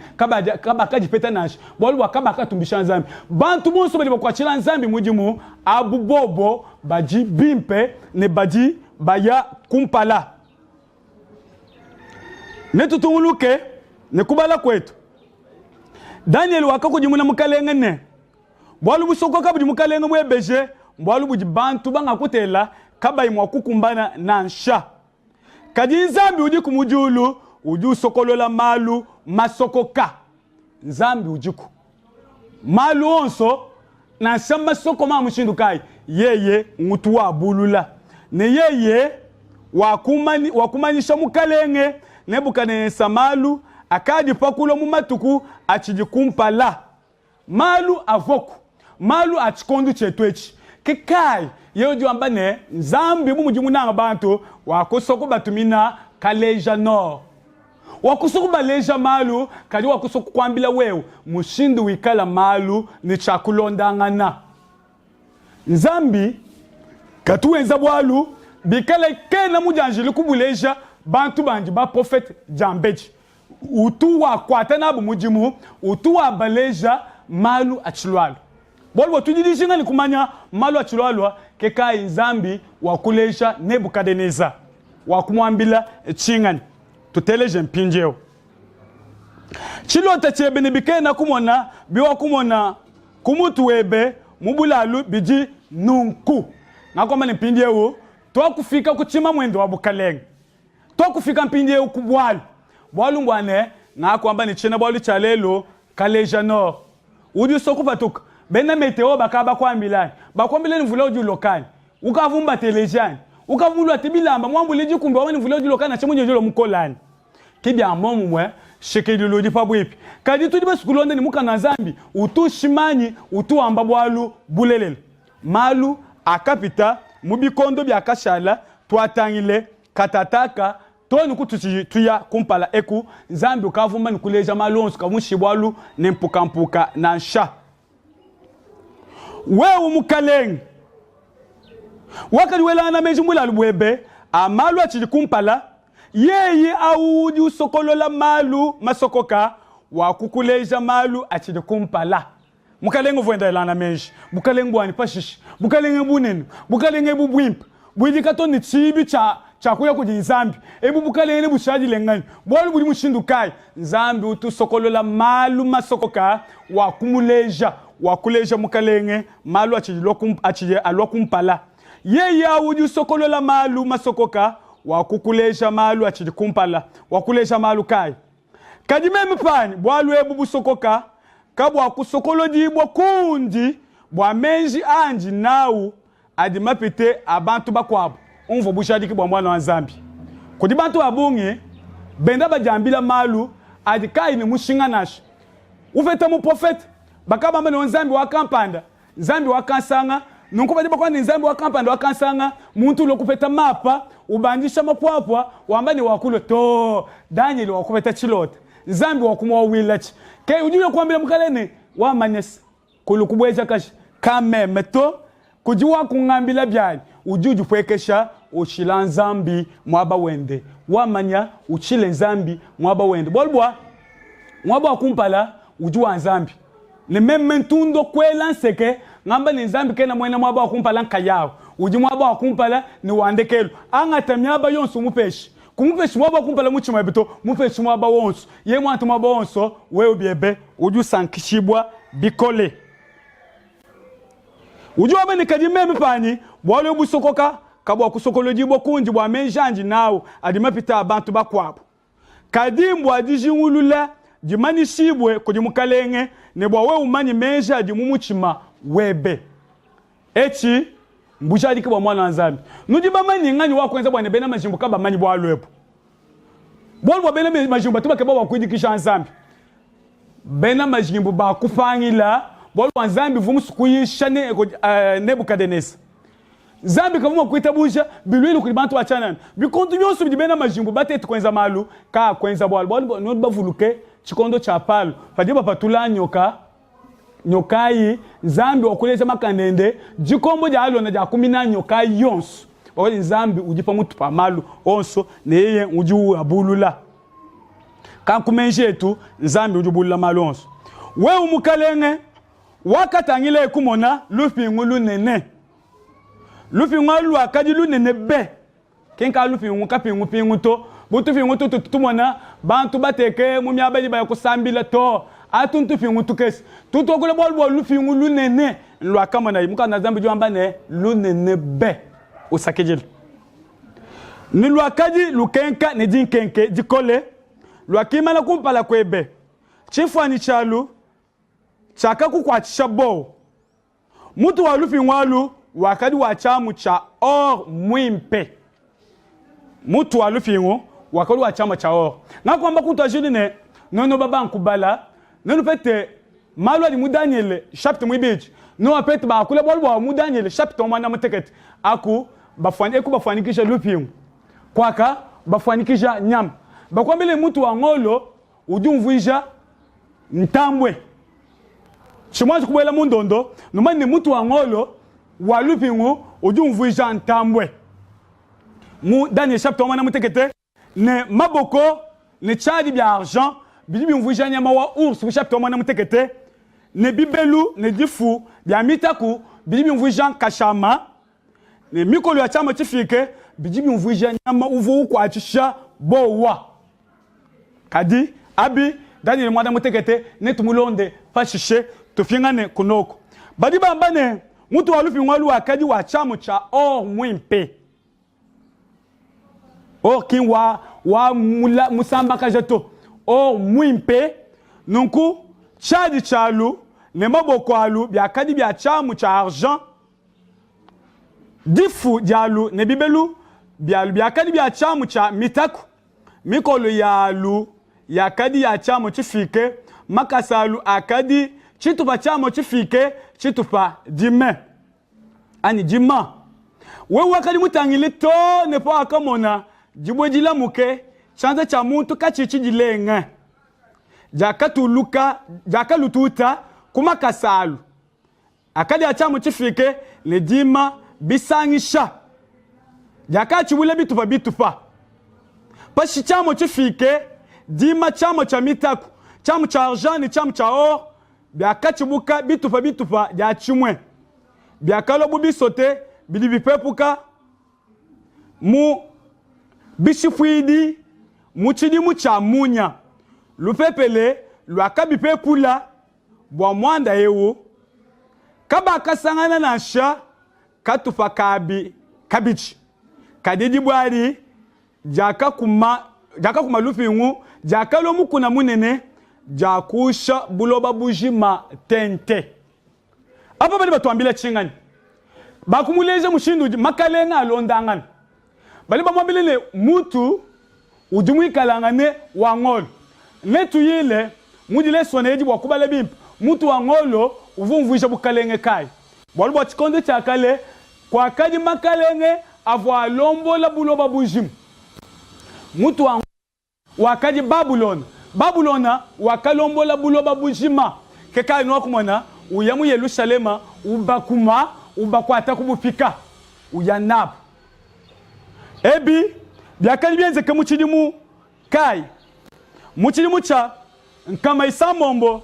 kabakadipeta nansha, bualu bua kabakatumbisha Nzambi. Bantu bonso badi bakuatshila Nzambi mudimu, abu bobo badi bimpe ne badi baya kumpala. Netutungunuke ne kubala kuetu. Danyele wakakudimuna mukalenge ne, Bualu busokoka budi mukalenge muebeje mbualu budi bantu bangakutela kabayi mua kukumbana nansha. Kadi Nzambi udiku mu diulu udi usokolola malu masokoka. Nzambi udiku. Malu onso nansha masokoma a mushindu kayi, yeye ngutu wabulula. Ne yeye wakumani, wakumanyisha mukalenge Nebukadenesa malu akadi pa kulua mu matuku atshidi kumpala. Malu avuaku, malu a tshikondo tshietu etshi. Ke kayi yeye udi wamba ne, Nzambi bu mudi munange bantu, wakusua kubatumina kaleja nord. Wakusua kubaleja malu, kadi wakusua kukuambila wewe mushindu wikala malu ne tshia kulondangana. Nzambi katu wenza bualu bikale kena mudianjile kubuleja bantu bandi baprofete diambedi. Utu wakuata nabu mudimu, utu wabaleja malu atshilualua. Bualu bua tudi dijinga ne kumanya malu atshilualua, ke kayi Nzambi wakuleja Nebukadenesa. Wakumuambila tshinganyi? Tuteleje mpindieu. Tshilota tshiebe ne bikena kumona biwakumona ku mutu webe mu bulalu bidi nunku. Ngakuamba ne mpindieu tuakufika ku tshimamuende wa bukalenge. Tuakufika mpindieu ku bualu. Bualu mbua ne, ngakuamba ne tshiena-bualu tshia lelu Kaleja Nord udi usua kupatuka. Bena meteo bakaba bakuambila anyi? Bakuambila ne mvula udi uloka anyi? Ukavua mubateleje anyi? Ukavua muluate bilamba, muambule dikumbi wamba ne mvula udi uloka nansha mudiodi ulua mukole anyi? Ke bia muomumue, nshikidilu udi pabuipi. Kadi tudi basue kulonda ne Mukanda wa Nzambi utu ushima anyi utu wamba bualu bulelela? Malu akapita mu bikondo biakashala tuatangile katataka too ne kutudi tuya kumpala eku. Nzambi ukavua mumane kuleja malu onso, kavua mushiye bualu ne mpukampuka nansha. Wewe mukalenge, wakadi welangana meji mu bulalu buebe a malu atshidi kumpala, yeye au udi usokolola malu masokoka, wakukuleja malu atshidi kumpala. Mukalenge uvua wenda welangana meji, Bukalenge buanyi pashishe, bukalenge bunene, bukalenge ebu buimpe, buidika too ne tshiibi tshia tshia kuya kudi Nzambi, ebu bukalenge nebushadile nganyi? Bualu budi mushindu kayi? Nzambi utu usokolola malu masokoka wa kumuleja, wa kuleja mukalenge malu atshidi alua kumpala. Yeye au udi usokolola malu masokoka wa kukuleja malu atshidi kumpala. Wa kuleja malu kayi? Kadi meme panyi, bualu ebu busokoka kabuakusokolodibua kundi, bua meji andi nawu adi mapite a bantu bakuabu. Umvua bujadiki bua Muana wa Nzambi. Kudi bantu ba bungi benda badiambila malu adi kaayi ne mushinga nansha. Upeta muprofete, bakabamba ne, Nzambi wa kampanda, Nzambi wa kansanga. Nunku badi bakuamba ne, Nzambi wa kampanda wa kansanga, muntu ulua kupeta mapa, ubandisha mapuapua, wamba ne, wakulua. Too, Danyele wakupeta tshilota, Nzambi wakumuawuilatshi. Ke udi uya kuambila mukalenge ne, Wamanya se, Kulu kubuejakaji ka meme to, kudi wa kungambila bianyi. Udi udipuekesha, ushila Nzambi muaba wende. Wamanya, utshile Nzambi muaba wende, bualu bua muaba wa kumpala udi wa Nzambi. Ne meme ntundo kuela nseke ngamba ne, Nzambi kena muena muaba wa kumpala nkayawu, udi muaba wa kumpala ne wa ndekelu. Angata miaba yonso umupeshe. Kumupeshi muaba wa kumpala mutshima webe to, mupeshi muaba wonso. Yeye muangate muaba wonso, wewe biebe udi usankishibua bikole. Udi wamba ne, Kadi meme panyi, bualu ebu busokoka kabuakusokolodibua kundi bua meji andi nawu adi mapite a bantu bakuabu, kadi mbua dijingulula dimanyishibue kudi Mukalenge, ne bua wewe umanye meji adi mu mutshima webe. Etshi mbujadiki bua Muana wa Nzambi. Nudi bamanye nganyi wakuenza bua ne bena majimbu kabamanyi bualu ebu? Bualu bua bena majimbu batu bakeba bua kuidikisha Nzambi. Bena majimbu bakupangila bualu bua Nzambi uvua musue kuyisha ne, uh, Nebukadenesa. Nzambi kavua mua kuitabuja biluilu kudi bantu ba tshianana. Bikondo bionso bidi bena majimbu batete kuenza malu, kaakuenza bualu. Bualu nudi bavuluke tshikondo tshia Palo, padibo bapatula nyoka Nyoka ayi, Nzambi wakuleja makanda ende, dikombo dia Alona diakumina nyoka ayi yonso. Bualu Nzambi udi pa mutu pa malu onso ne yeye udi uabulula. Kanku meji etu, Nzambi udi ubulula malu onso. Wewe mukalenge, wakatangila e kumona lupingu lunene. Lupingu alu luakadi lunene be! Ki nka lupingu kapingupingu to, bu tupingu tututu tumona bantu bateke mu miaba idi baya kusambila to. Atu ntupingu tukese. Tudi tuakula bualu bua lupingu lunene luakamonaye. Mukanda wa Nzambi udi wamba ne, lunene be! Usakidile ne, luakadi lukenka ne dinkenke dikole, luakimana kumpala kuebe, tshimfuanyi tshialu tshiakakukuatshisha buowa. Mutu wa lupingu alu wakadi wa tshiamu tshia or muimpe. Mutu wa lupingu wakadi wa tshiamu tshia or. Ngakuamba kuntuajili ne, Nuenu babankubala, nenupete malu adi mu Danyele chapitre muibidi, nuapete bakula bualu bua mu Danyele chapitre wa muanda mutekete aku bafuan eku bafuanyikija lupingu kuaka bafuanyikija nyama bakuambile mutu wa ngolo udi umvuija ntambue. Tshimuanji kubuela mu ndondo, numanye ne mutu wa ngolo wa lupingu udi umvuija ntambue. Mu Daniel chapitre wa muanda mutekete ne maboko ne tshiadi bia argent bidi biumvuija nyama wa ours mu chapitre wa muanda mutekete ne bibelu ne difu bia mitaku bidi biumvuija nkashama ne mikolo ya tshiamua tshifike. Bidi biumvuija nyama uvua ukuatshisha buowa. Kadi abi Danyele muanda mutekete netumulonde pashishe. Tupingane kunoko. Badi bamba ne, mutu wa lupingu alu wakadi wa tshiamu tshia or muimpe. Or ki wa, wa mula, musambakaja to. Or muimpe. Nunku tshiadi tshialu ne maboko alu biakadi bia tshiamu tshia argent. Difu dialu ne bibelu bialu biakadi bia tshiamu tshia mitaku, mikolo yalu yakadi ya tshiamu tshifike, makasa alu akadi tshitupa tshiamu tshifike tshitupa dime anyi dima. Wewe wakadi mutangile too ne pawakamona dibue dilamuke, tshianza tshia muntu katshiyi tshidilenge, diakatuluka diakalututa ku makasa alu. Akadi a tshiamu tshifike ne dima bisangisha, diakatshibula bitupa bitupa. Pashishe tshiamu tshifike, dima, tshiamu tshia mitaku, tshiamu tshia argent ne tshiamu tshia or biakatshibuka bitupa bitupa diatshimue, biakalua bu bisote bidi bipepuka mu bishipuidi mu tshidimu tshia munya. Lupepele luakabipepula. Bua muanda eu, kabakasangana nansha katupa kabi kabidi, kadi dibue adi diakakuma, diakakuma lupingu, diakalua mukuna munene, diakuusha buloba bujima tente. Apa badi batuambila tshinganyi? Bakumuleja mushindu udi makalenge alondangana. Badi bamuambila ne, mutu udi muikalangane wa ngolo. Netuyile mu dilesona edi bua kubala bimpe mutu wa ngolo uvua umvuija bukalenge kayi. Bualu bua tshikondo tshia kale kuakadi makalenge avua alombola buloba bujima. Mutu wa wakadi Babulona. Babulona wakalombola buloba bujima. Ke kayi nuakumona uya mu Yelushalema ubakuma, ubakuata ku bupika, uya nabu. Ebi biakadi bienzeke mu tshidimu kayi? Mu tshidimu tshia 505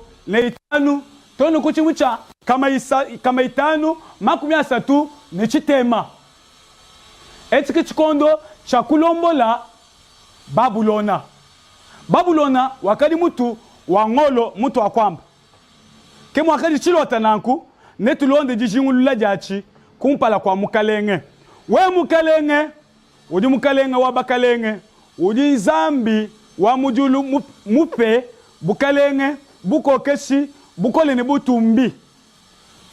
too ne ku tshidimu tshia 530. Etshi ke tshikondo tshia kulombola Babulona. Babulona wakadi mutu wa ngolo, mutu wa kuamba. Ke muakadi tshilota nanku, netulonde dijingulula diatshi kumpala kua mukalenge. Wewe mukalenge, udi mukalenge wa bakalenge, udi Nzambi wa mu diulu mupe bukalenge, bukokeshi, bukole ne butumbi.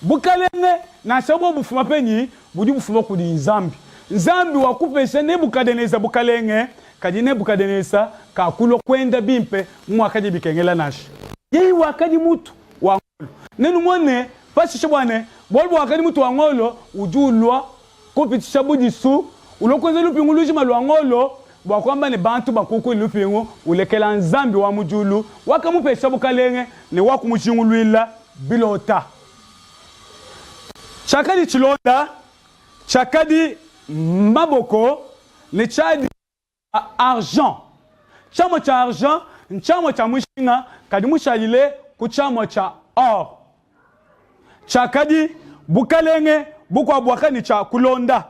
Bukalenge, nansha bobu bufuma penyi, budi bufuma kudi Nzambi. Nzambi wakupesha Nebukadenesa bukalenge, kadi Nebukadenesa kakulua kuenda bimpe mu muakadi bikengela nansha. Yeye wakadi mutu wa ngolo. Nenumone pashishe bua ne, bualu bua wakadi mutu wa ngolo udi ulua kupitshisha budisu, ulua kuenza lupingu lujima lua ngolo bua kuamba ne bantu bakukuile lupingu, ulekela Nzambi wa mu diulu wakamupesha bukalenge ne wakumujinguluila bilota. Tshiakadi tshilonda tshiakadi maboko ne tshiadi argent. Tshiamua tshia argent ntshiamua tshia mushinga kadi mushadile ku tshiamua tshia or. Tshiakadi bukalenge bukuabu buakadi ne tshia kulonda.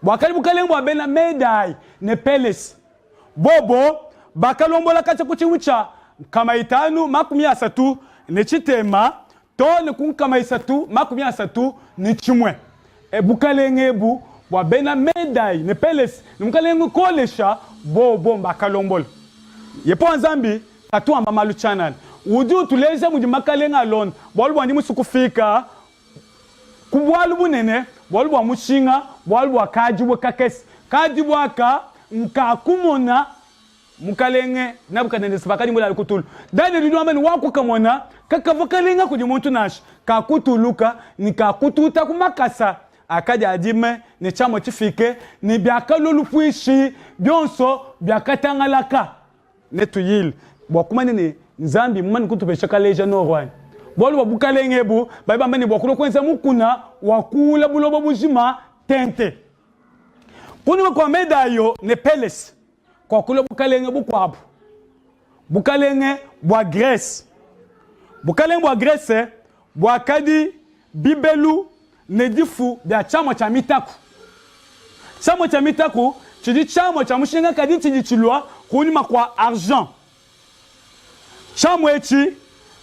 Buakadi bukalenge bua bena Medai ne Pelesi. Bobo bakalombola katshia ku tshidimu tshia 537 too ne ku 331. E, bukalenge ebu bua bena Medai ne Pelesi ne mukalenge Kolesha, bobo mbakalombola. Yehowa Nzambi katu wamba malu tshianana. Udi utuleja mudi makalenge alonda. Bualu bua ndi musue kufika ku bualu bunene, bualu bua mushinga, bualu bua kadibue kakese. Kadibue aka nka kumona Mukalenge Nebukadenesa pakadi mulale ku tulu. Danyele udi wamba ne, Wakukamona kakavua kalenga kudi muntu nansha, kakutuluka ne kakututa ku makasa akadi adime ne tshiamua tshifike, ne biakalua lupuishi, bionso biakatangalaka. Netuyile bua kumanya ne Nzambi mmumane kutupesha kaleja nord anyi? Bualu bua bukalenge ebu badi bamba ne bua kulua kuenza mukuna wa kuula buloba bujima tente. Kunyima kua Medayo ne Pelese kuakulua bukalenge bukuabu, bukalenge bua Grece. Bukalenge bua Grece buakadi bibelu ne difu bia tshiamua tshia mitaku. Tshiamua tshia mitaku tshidi tshiamua tshia mushinga kadi tshidi tshilua kunyima kua argent. Tshiamua etshi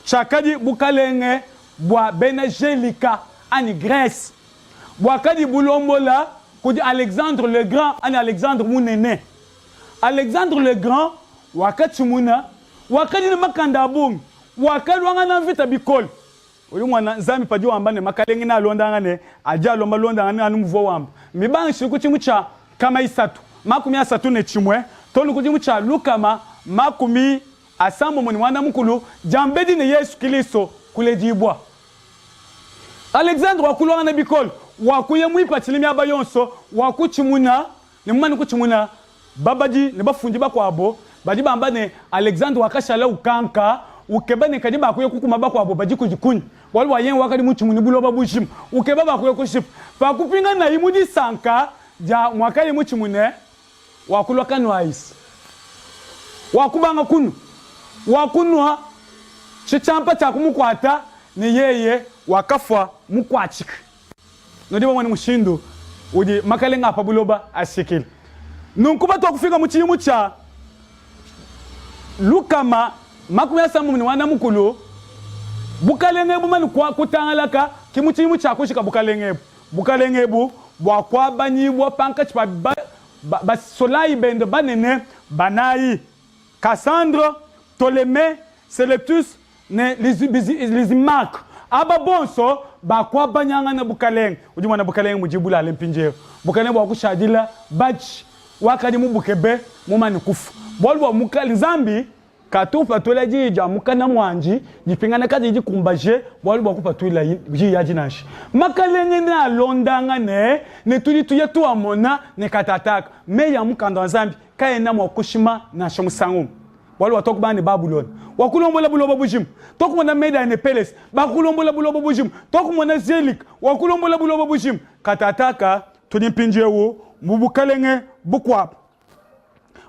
tshiakadi bukalenge bua bena Gelika anyi Grece buakadi bulombola kudi Alexandre le Grand anyi Alexandre Munene. Alexandre le Grand wakatshimuna, wakadi ne makanda a bungi, wakaluangana mvita bikole. Udi umona, Nzambi padi wamba ne makalenge nealondangane, adi alua malondangane anu muvua wamba. Mbibangishe ku tshidimu tshia 331 too ne ku tshidimu tshia 650 diambedi ne Yesu Kilisto kuledibua. Alexandre wakuluangana bikole, wakuya muipatshile miaba yonso, wakutshimuna ne mumane kutshimuna babadi ne bafundi bakuabo badi bamba ne, Alexandre wakashala ukanka, ukeba ne kadi bakuya kukuma bakuabo badi kudi kunyi? Bualu bua yeye wakadi mutshimune buloba bujima, ukeba bakuya kushipa. Pakupinganayi mu disanka dia muakaye mutshimune, wakulua kanuayisa, wakubanga kunua, wakunua tshitshiampa tshiakumukuata, ne yeye wakafua mukuatshike. Nudi bamone mushindu udi makalenge a pa buloba ashikila. Nunku patuakufika mu tshidimu tshia 354, bukalenge bumane kutangalaka, ki mu tshidimu tshia kujika bukalenge ebu. Bukalenge ebu buakuabanyibua pankatshi pa basolayi bende banene banayi, Cassandre, Ptolemee, Seleucus ne Lysimaque, aba bonso bakuabanyangana bukalenge. Udi umona bukalenge mudi bulale mpindieu, bukalenge bua kushadila batshi wakadi mubukebe mumane kufua. Bualu bua Nzambi katu upatula diyi dia mukana muandi dipingana kadiyi dikumbaje bualu bua kupatuila diyi adi nansha. Makalenge nealondangane ne tudi tuya tuamona ne katataka. Meyi a mukanda wa Nzambi kaena mua kushima nansha musangu umue. Bualu bua tuakubanga ne Babulona, wakulombola buloba bujima, tuakumona Medai ne Pelese, bakulombola buloba bujima, tuakumona Zelika, wakulombola buloba bujima. Katataka tudi mpindieu mu bukalenge bukuabu,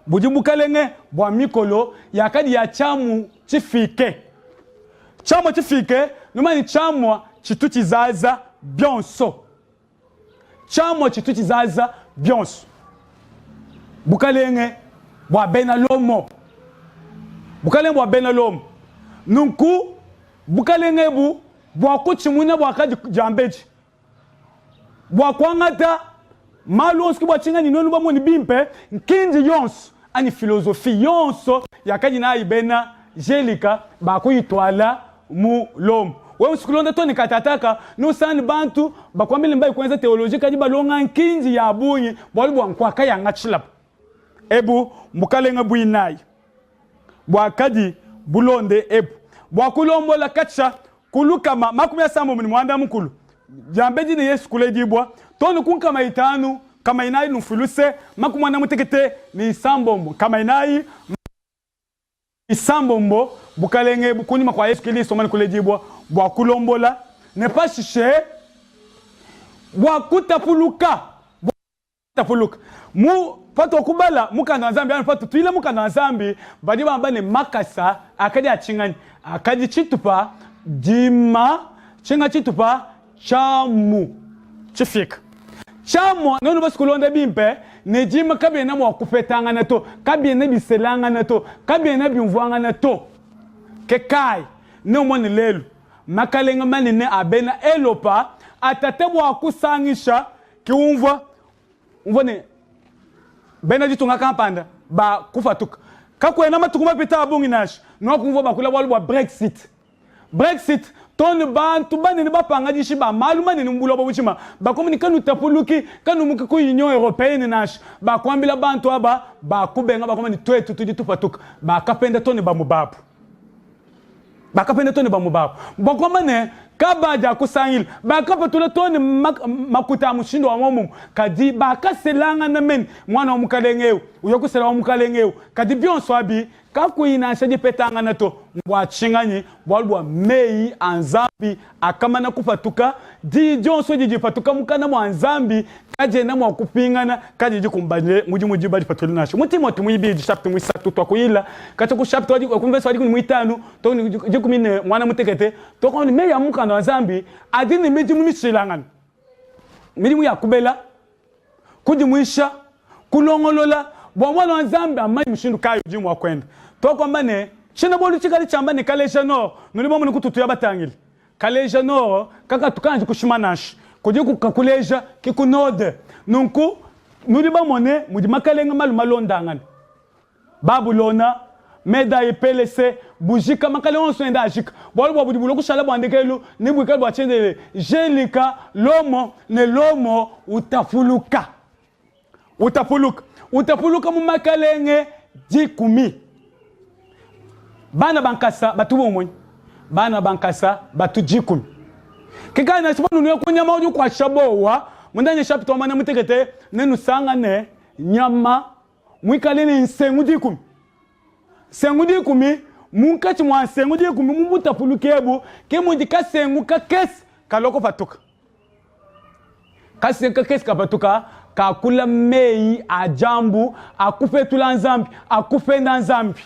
budi bukalenge bua mikolo yakadi ya tshiamu tshifike. Tshiamua tshifike, numanye tshiamua tshitu tshizaza bionso. Tshiamua tshitu tshizaza bionso. Bukalenge bua bena Lomo. Bukalenge bua bena Lomo. Nunku bukalenge ebu bua kutshimuna buakadi diambedi bua kuangata malu onso, ke bua tshinganyi nuenu bamone bimpe nkindi yonso anyi filozofi yonso yakadi nayi bena Gelika bakuyituala mu Lomo. Wewe usi kulonda to ne katataka, nusangane bantu bakuambile ne bayi kuenza teoloji kadi balonga nkindi ya bungi bualu bua nkuakayangatshilabu. Ebu mbukalenge buinayi buakadi bulonde ebu bua kulombola katshia ku 350 diambedi ne Yesu kuledibua too ne ku 500 400 numfue luse 96 400 isambombo bukalenge ebu kunyima kua Yesu Kilisto mumane kuledibua bua kulombola ne pashishe bua kutapuluka Tapuluka. Mu patuakubala mukanda wa Nzambi anyi patutuyila mukanda wa Nzambi, badi bamba ne makasa akadi a tshinganyi? Akadi tshitupa dima, tshinga tshitupa tshiamu tshifika. Tshiamua, nuenu basi kulonda bimpe, ne dima kabiena mua kupetangana to, kabiena biselangana to, kabiena biumvuangana to. Ke kayi neumone lelu makalenge manene a bena Elopa atata bua kusangisha Ke umvua umvua ne bena ditunga kampanda ba kupatuka. Kakuena matuku mapite a bungi nansha, nuakumvua bakula bualu bua Brexit. Brexit, too ne bantu banene bapangadishi ba malu manene mu buloba bujima bakuamba ne, kanutapuluki, kanumuki ku Union europeenne nansha. Bakuambila bantu aba ba kubenga, bakuamba ne, tuetu tudi tupatuka. Bakapenda too ne bamue babu. Bakapenda too ne bamue babu bua kuamba ne, kabadi a kusangila. Bakapatula too ne makuta a mushindu wa muomumue, kadi bakaselangana mene, muana wa mukalenge eu uya kusela wa mukalenge eu, kadi bionso abi kakuyi nansha dipetangana to. Mbua tshinganyi? Bualu bua meyi a Nzambi akamana kupatuka. Diyi dionso didi dipatuka mukana mua Nzambi kadiena mua kupingana kadiyi dikumbane mudimu udibu badipatule nansha. Mu Timote muibidi chapitre muisatu tuakuyila katshia ku chapitre wa ku mvese wa 15 too ne 18 tuakumona ne meyi a mukanda wa Nzambi adi ne midimu mishilangane, midimu ya kubela. Kudimuisha, kulongolola bua Muana wa Nzambi amanye mushindu kayi udi mua kuenda. Tuakuamba ne, tshiena-bualu tshikadi tshiamba ne, Kaleja Nord, nudi bamone kututuya batangile. Kaleja Nord kakatu kanji kushima nansha, kudi kakuleja ki ku node. Nunku nudi bamone mudi makalenge malu malondangane. Babulona, Medai, Pelese, bujika, makalenge onso enda ajika, bualu bua budi bulua kushala bua ndekelu nebuikale bua tshiendelele. Jelika, Lomo ne Lomo utapuluka, utapuluka, utapuluka mu makalenge dikumi. Bana ba nkasa batu bumue, bana ba nkasa batu dikumi. Ke kayi nansha panunuya ku nyama udi ukuatshisha buowa, mu Danyele shapita wa muanda mutekete nenusangane nyama muikale ne nsengu dikumi. Nsengu dikumi, munkatshi mua nsengu dikumi mu butapuluke ebu ke mudi kasengu kakese kalua kupatuka. Kasengu kakese kapatuka kakula meyi a diambu a kupetula Nzambi, a kupenda Nzambi.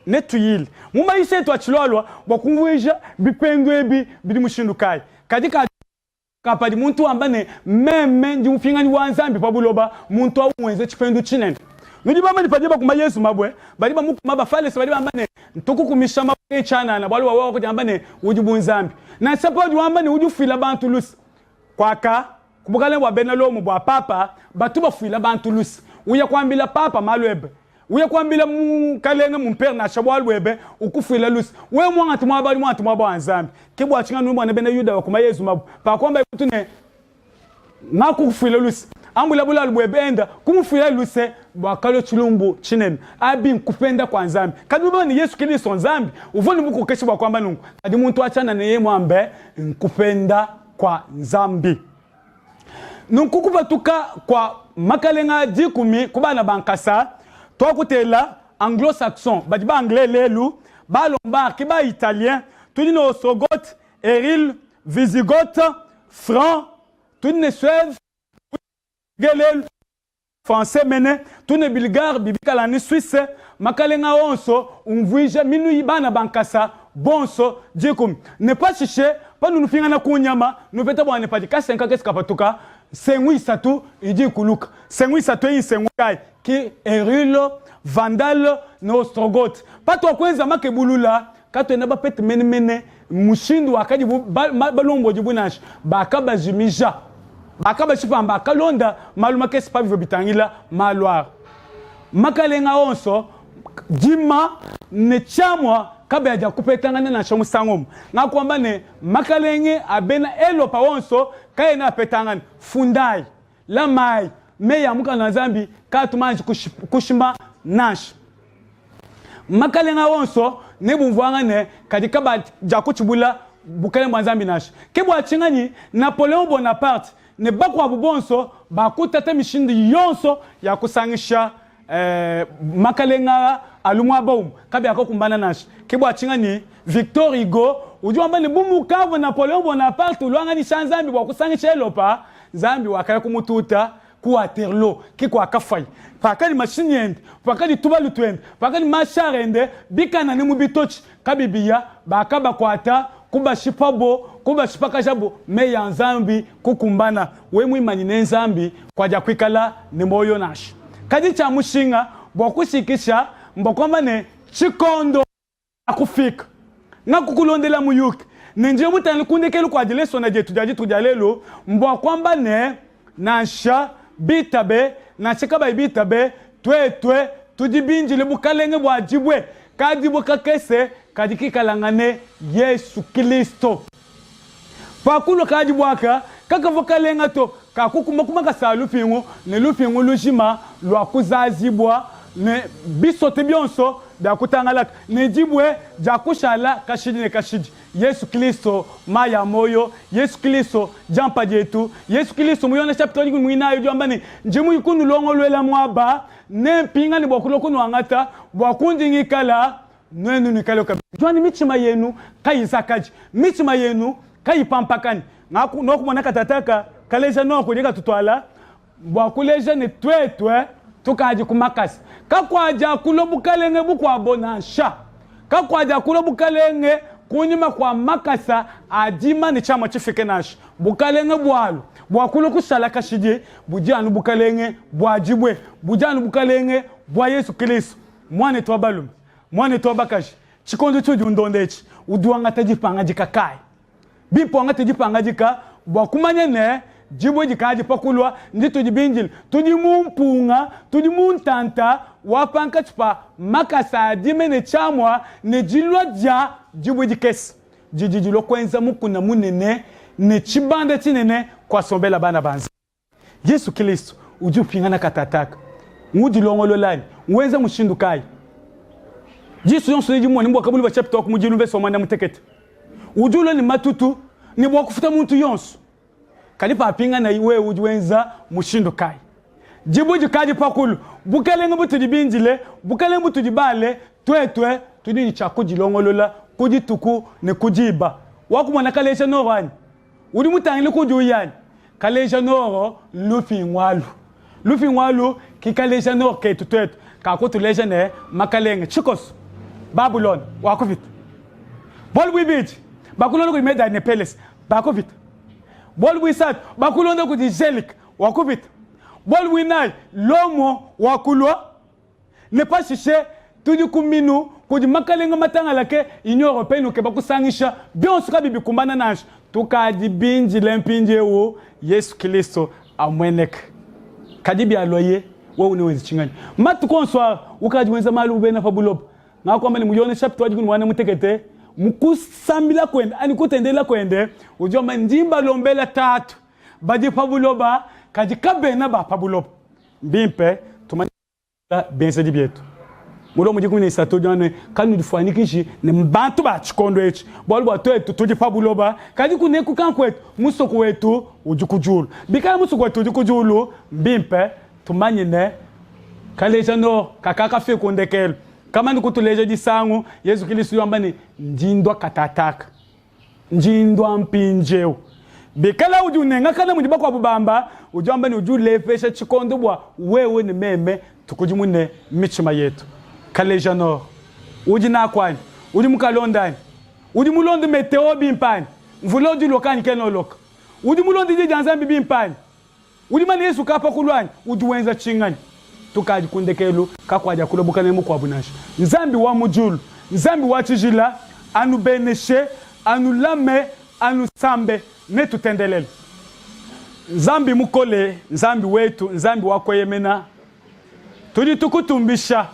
Netuyile mu mayisha etu atshilualua bua kumvuija bipendu ebi bidi mushindu kayi. Kadi ka Ka padi muntu wamba ne, Meme ndi mupinganyi wa Nzambi pa buloba, muntu au mmuenze tshipendu tshinene. Nudi bamanye padiye bakuma Yezu mabue, badi bamukuma Bafalese badi bamba ne, Ntukukumisha mabue tshianana, bualu bua wewe wakudiamba ne, udi bu Nzambi. Nansha paudi wamba ne, udi ufuila bantu luse, kuaka ku bukalenge bua bena Lomo bua papa batu bafuila bantu luse, uya kuambila papa malu ebe. Uye kuambila mukalenge mumpere nansha bualu buebe, ukufuila luse. Wewe muangate muaba udi muangate muaba wa Nzambi. Ke bua tshinga nubona bena Yuda bakuma Yezu mabue pakuambaye muntu ne, Ngakukufuila luse. Ambula bulalu buebe enda. Kumufuila luse buakalua tshilumbu tshinene. Abi nkupenda kua Nzambi. Kadi bamanye ne Yesu Kilisto Nzambi uvua ne bukokeshi bua kuamba nunku. Kadi muntu wa tshianana yeye muambe nkupenda kua Nzambi. Nunku kupatuka kua makalenga dikumi ku bana ba nkasa, tuakutela Anglo-Saxon, badi ba Anglais lelu, ba Lombard ki ba Italien, tudi ne Ostrogoth, Herule, Visigoth, Franc, tudi ne Sueve, lelu Français mene, tudi ne Bulgare bibikala ne Suisse, makalenga onso umvuija minu bana ba nkasa bonso dikumi. Ne pashishe panudi nupingana ku nyama, nupeta bua ne padi kasengu kakese kapatuka, nsengu isatu idi ikuluka. Nsengu isatu eyi nsengu kayi? Ki Herule, Vandale ne Ostrogoth. Patuakuenza makebulula, Katuena bapete menemene mushindu wakadibu balombodibue nansha. Bakabajimija, bakabashipa, bakalonda malu makese pa bivua bitangila malu aa. Makalenga onso, dima ne tshiamua kabiakuapetangana nansha musangu umue. Ngakuamba ne, makalenge a bena Elopa onso kaena apetangana. Fundayi, lamayi meyi a Mukanda wa Nzambi, kaatu manji kushima nansha. Makalenga onso nebumvuangane, kadi kabadiakutshibula Bukalenge bua Nzambi nansha. Ke bua tshinganyi Napoleon Bonaparte ne bakuabu bonso bakutata mishindu yonso ya kusangisha eh, makalenga aa alu muaba umue, kabiakakumbana nansha. Ke bua tshinganyi Victor Hugo udi wamba ne, bu mukavua Napoleon Bonaparte uluanganyisha Nzambi bua kusangisha Elopa, Nzambi wakaya kumututa Ku Waterloo ke kuakafuaye. Pakadi mashinyi ende, pakadi tubalu tuende, pakadi mashar ende bikanane mu bitotshi kabi biya, bakabakuata, kubashipabo, kubashipakajabo. Meyi a Nzambi kukumbana, We muimanyine Nzambi, kuadiakuikala ne muoyo nansha. Kadi tshia mushinga bua kushikisha mbua kuamba ne, tshikondo. Akufika. Ngakukulondela muyuki, ne ndi mutangile ku ndekelu kua dilesona dietu dia dituku dia lelu, mbua kuamba ne, nansha bitabe nansha kabayi bitabe, tuetue tudi bindile Bukalenge bua dibue, ka dibue kakese kadi kikalangane Yesu Kilisto. Pakulua ka dibue aka, kakavua kalenga to, kakukuma ku makasa a lupingu, ne lupingu lujima lua kuzazibua, ne bisote bionso bia kutangalaka, ne dibue dia kushala kashidi ne kashidi, Yesu Kilisto, mayi a muoyo, Yesu Kilisto, diampa dietu, Yesu Kilisto. Mu Yone chapitre wa muinayi udi wamba ne, Ndi muye kunulongoluela muaba, nempingane bua kulua kunuangata, bua kundi ngikala, nuenu nuikale kabidi. Juani mitshima yenu kayizakadi, mitshima yenu kayipampakanyi. Ngaku nuakumona katataka kaleja noko kudi katutuala bua kuleja ne tuetue tukadi ku makasa. Kakuadiakulua bukalenge bukuabo nansha. Kakuadiakulua bukalenge kunyima kua makasa a dima ne tshiamua tshifike nansha. Bukalenge bualu. Bua kulua kushala kashidi, budi anu bukalenge bua dibue, budi anu bukalenge bua Yesu Kilisto. Muanetu wa balume, muanetu wa bakaji, tshikondo tshiudi undonda etshi, udi wangata dipangadika kayi? Bimpe wangate dipangadika bua kumanya ne, dibue dikadi pa kulua nditudi bindile. Tudi mu mpunga, tudi mu ntanta wa pankatshi pa makasa a dime ne tshiamua ne dilua dia dibue dikese didi dilua kuenza mukuna munene ne tshibanda tshinene kuasombela bana ba Nzambi. Yesu Kilisto udi upingana katataka. Ngudilongolola anyi? Wenza mushindu kayi? Disu yonso nedimone mu Buakabuluibua chapter wa kumudilu mvese wa muanda mutekete. Udi ulua ne matutu ne bua kufuta muntu yonso. Kadi papinganayi wewe udi wenza mushindu kayi? Dibue dikadi pa kulu, bukelenge butudi bindile, bukelenge butudi bale, tuetue tudi ne tshia kudilongolola ku dituku ne ku diba. Wakumona kaleja nord anyi? Udi mutangile kudi uya anyi? Kaleja nord lupingu alu. Lupingu alu ki kaleja nord ketu tuetu, kakutuleja ne makalenge tshikoso Babulona wakupita. Bualu buibidi, bakulonda kudi Medai ne Pelese, bakupita. Bualu buisatu, bakulonda kudi Jelika, wakupita. Bualu buinayi, Lomo wakulua. Ne pashishe tudi ku minu kudi makalenge matangalake, Union europeenne ukeba kusangisha bionso kabi bikumbana nansha. Tukadi bindile mpindieu Yesu Kilisto amueneke. Kadi bialuaye, wewe newenze tshinganyi? Matuku onso aa ukadi wenza malu bu bena pa buloba. Ngakuamba ne mu Yone chapitre wa dikumi ne muanda mutekete, mu kusambila kuende anyi kutendelela kuende, udi wamba ndi mbalombela Tatu badi pa buloba, kadi kabena ba pa buloba. Mbimpe tumanye bienzedi bietu. Mu Lomo 13 udi ne, kanudifuanyikiji ne bantu ba tshikondo etshi, bualu bua tuetu tudi pa buloba, kadi kuneku kankuetu musoko wetu udi ku diulu. Bikala musoko wetu udi ku diulu, mbimpe tumanye ne, kaleja nord kakakafika ku ndekelu kamane kutuleja disangu. Yezu Kilisto udi wamba ne, ndi ndua katataka. Ndi ndua mpindieu. Bikala udi unengakana mudi bakuabu bamba, udi wamba ne udi ulepesha tshikondo bua wewe ne meme tukudimune mitshima yetu. Kaleja nord udi naku anyi? Udi mukalonde anyi? Udi mulonde meteo bimpe anyi? Mvula udi uloka anyi kena uloka? Udi mulonde Diyi dia Nzambi bimpe anyi? Udi mane Yesu ka pa kulua anyi? Udi wenza tshinganyi? Tukadi ku ndekelu, kakuadiakula bukalenge bukuabu nansha. Nzambi wa mu diulu, Nzambi wa tshijila, anubeneshe, anulame, anusambe. Netutendelele. Nzambi mukole, Nzambi wetu, Nzambi wa kueyemena, tudi tukutumbisha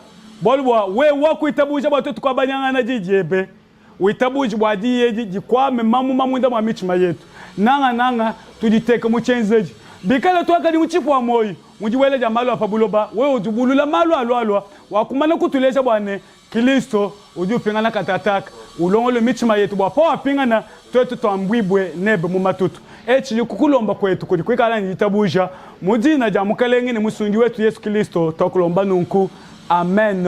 bualu bua wewe wakuitabuja bua tuetu kuabanyangana di diebe. Witabuji bua diyi edi dikuame mamuma munda mua mitshima yetu. Nangananga, tuditeke mu tshienzedi. Bikala tuakadi mu tshipua muoyo mu dibuela dia malu a pa buloba, wewe udi ubulula malu alualua, wakumana kutuleja bua ne, Kilisto udi upingana katataka. Ulongolole mitshima yetu bua pawapingana, tuetu tuambuibue nebe mu matutu. Etshi kukulomba kuetu kudi kuikala ne ditabuja. Mu dina dia Mukelenge ne Musungi wetu Yesu Kilisto tuakulomba nunku. Amen.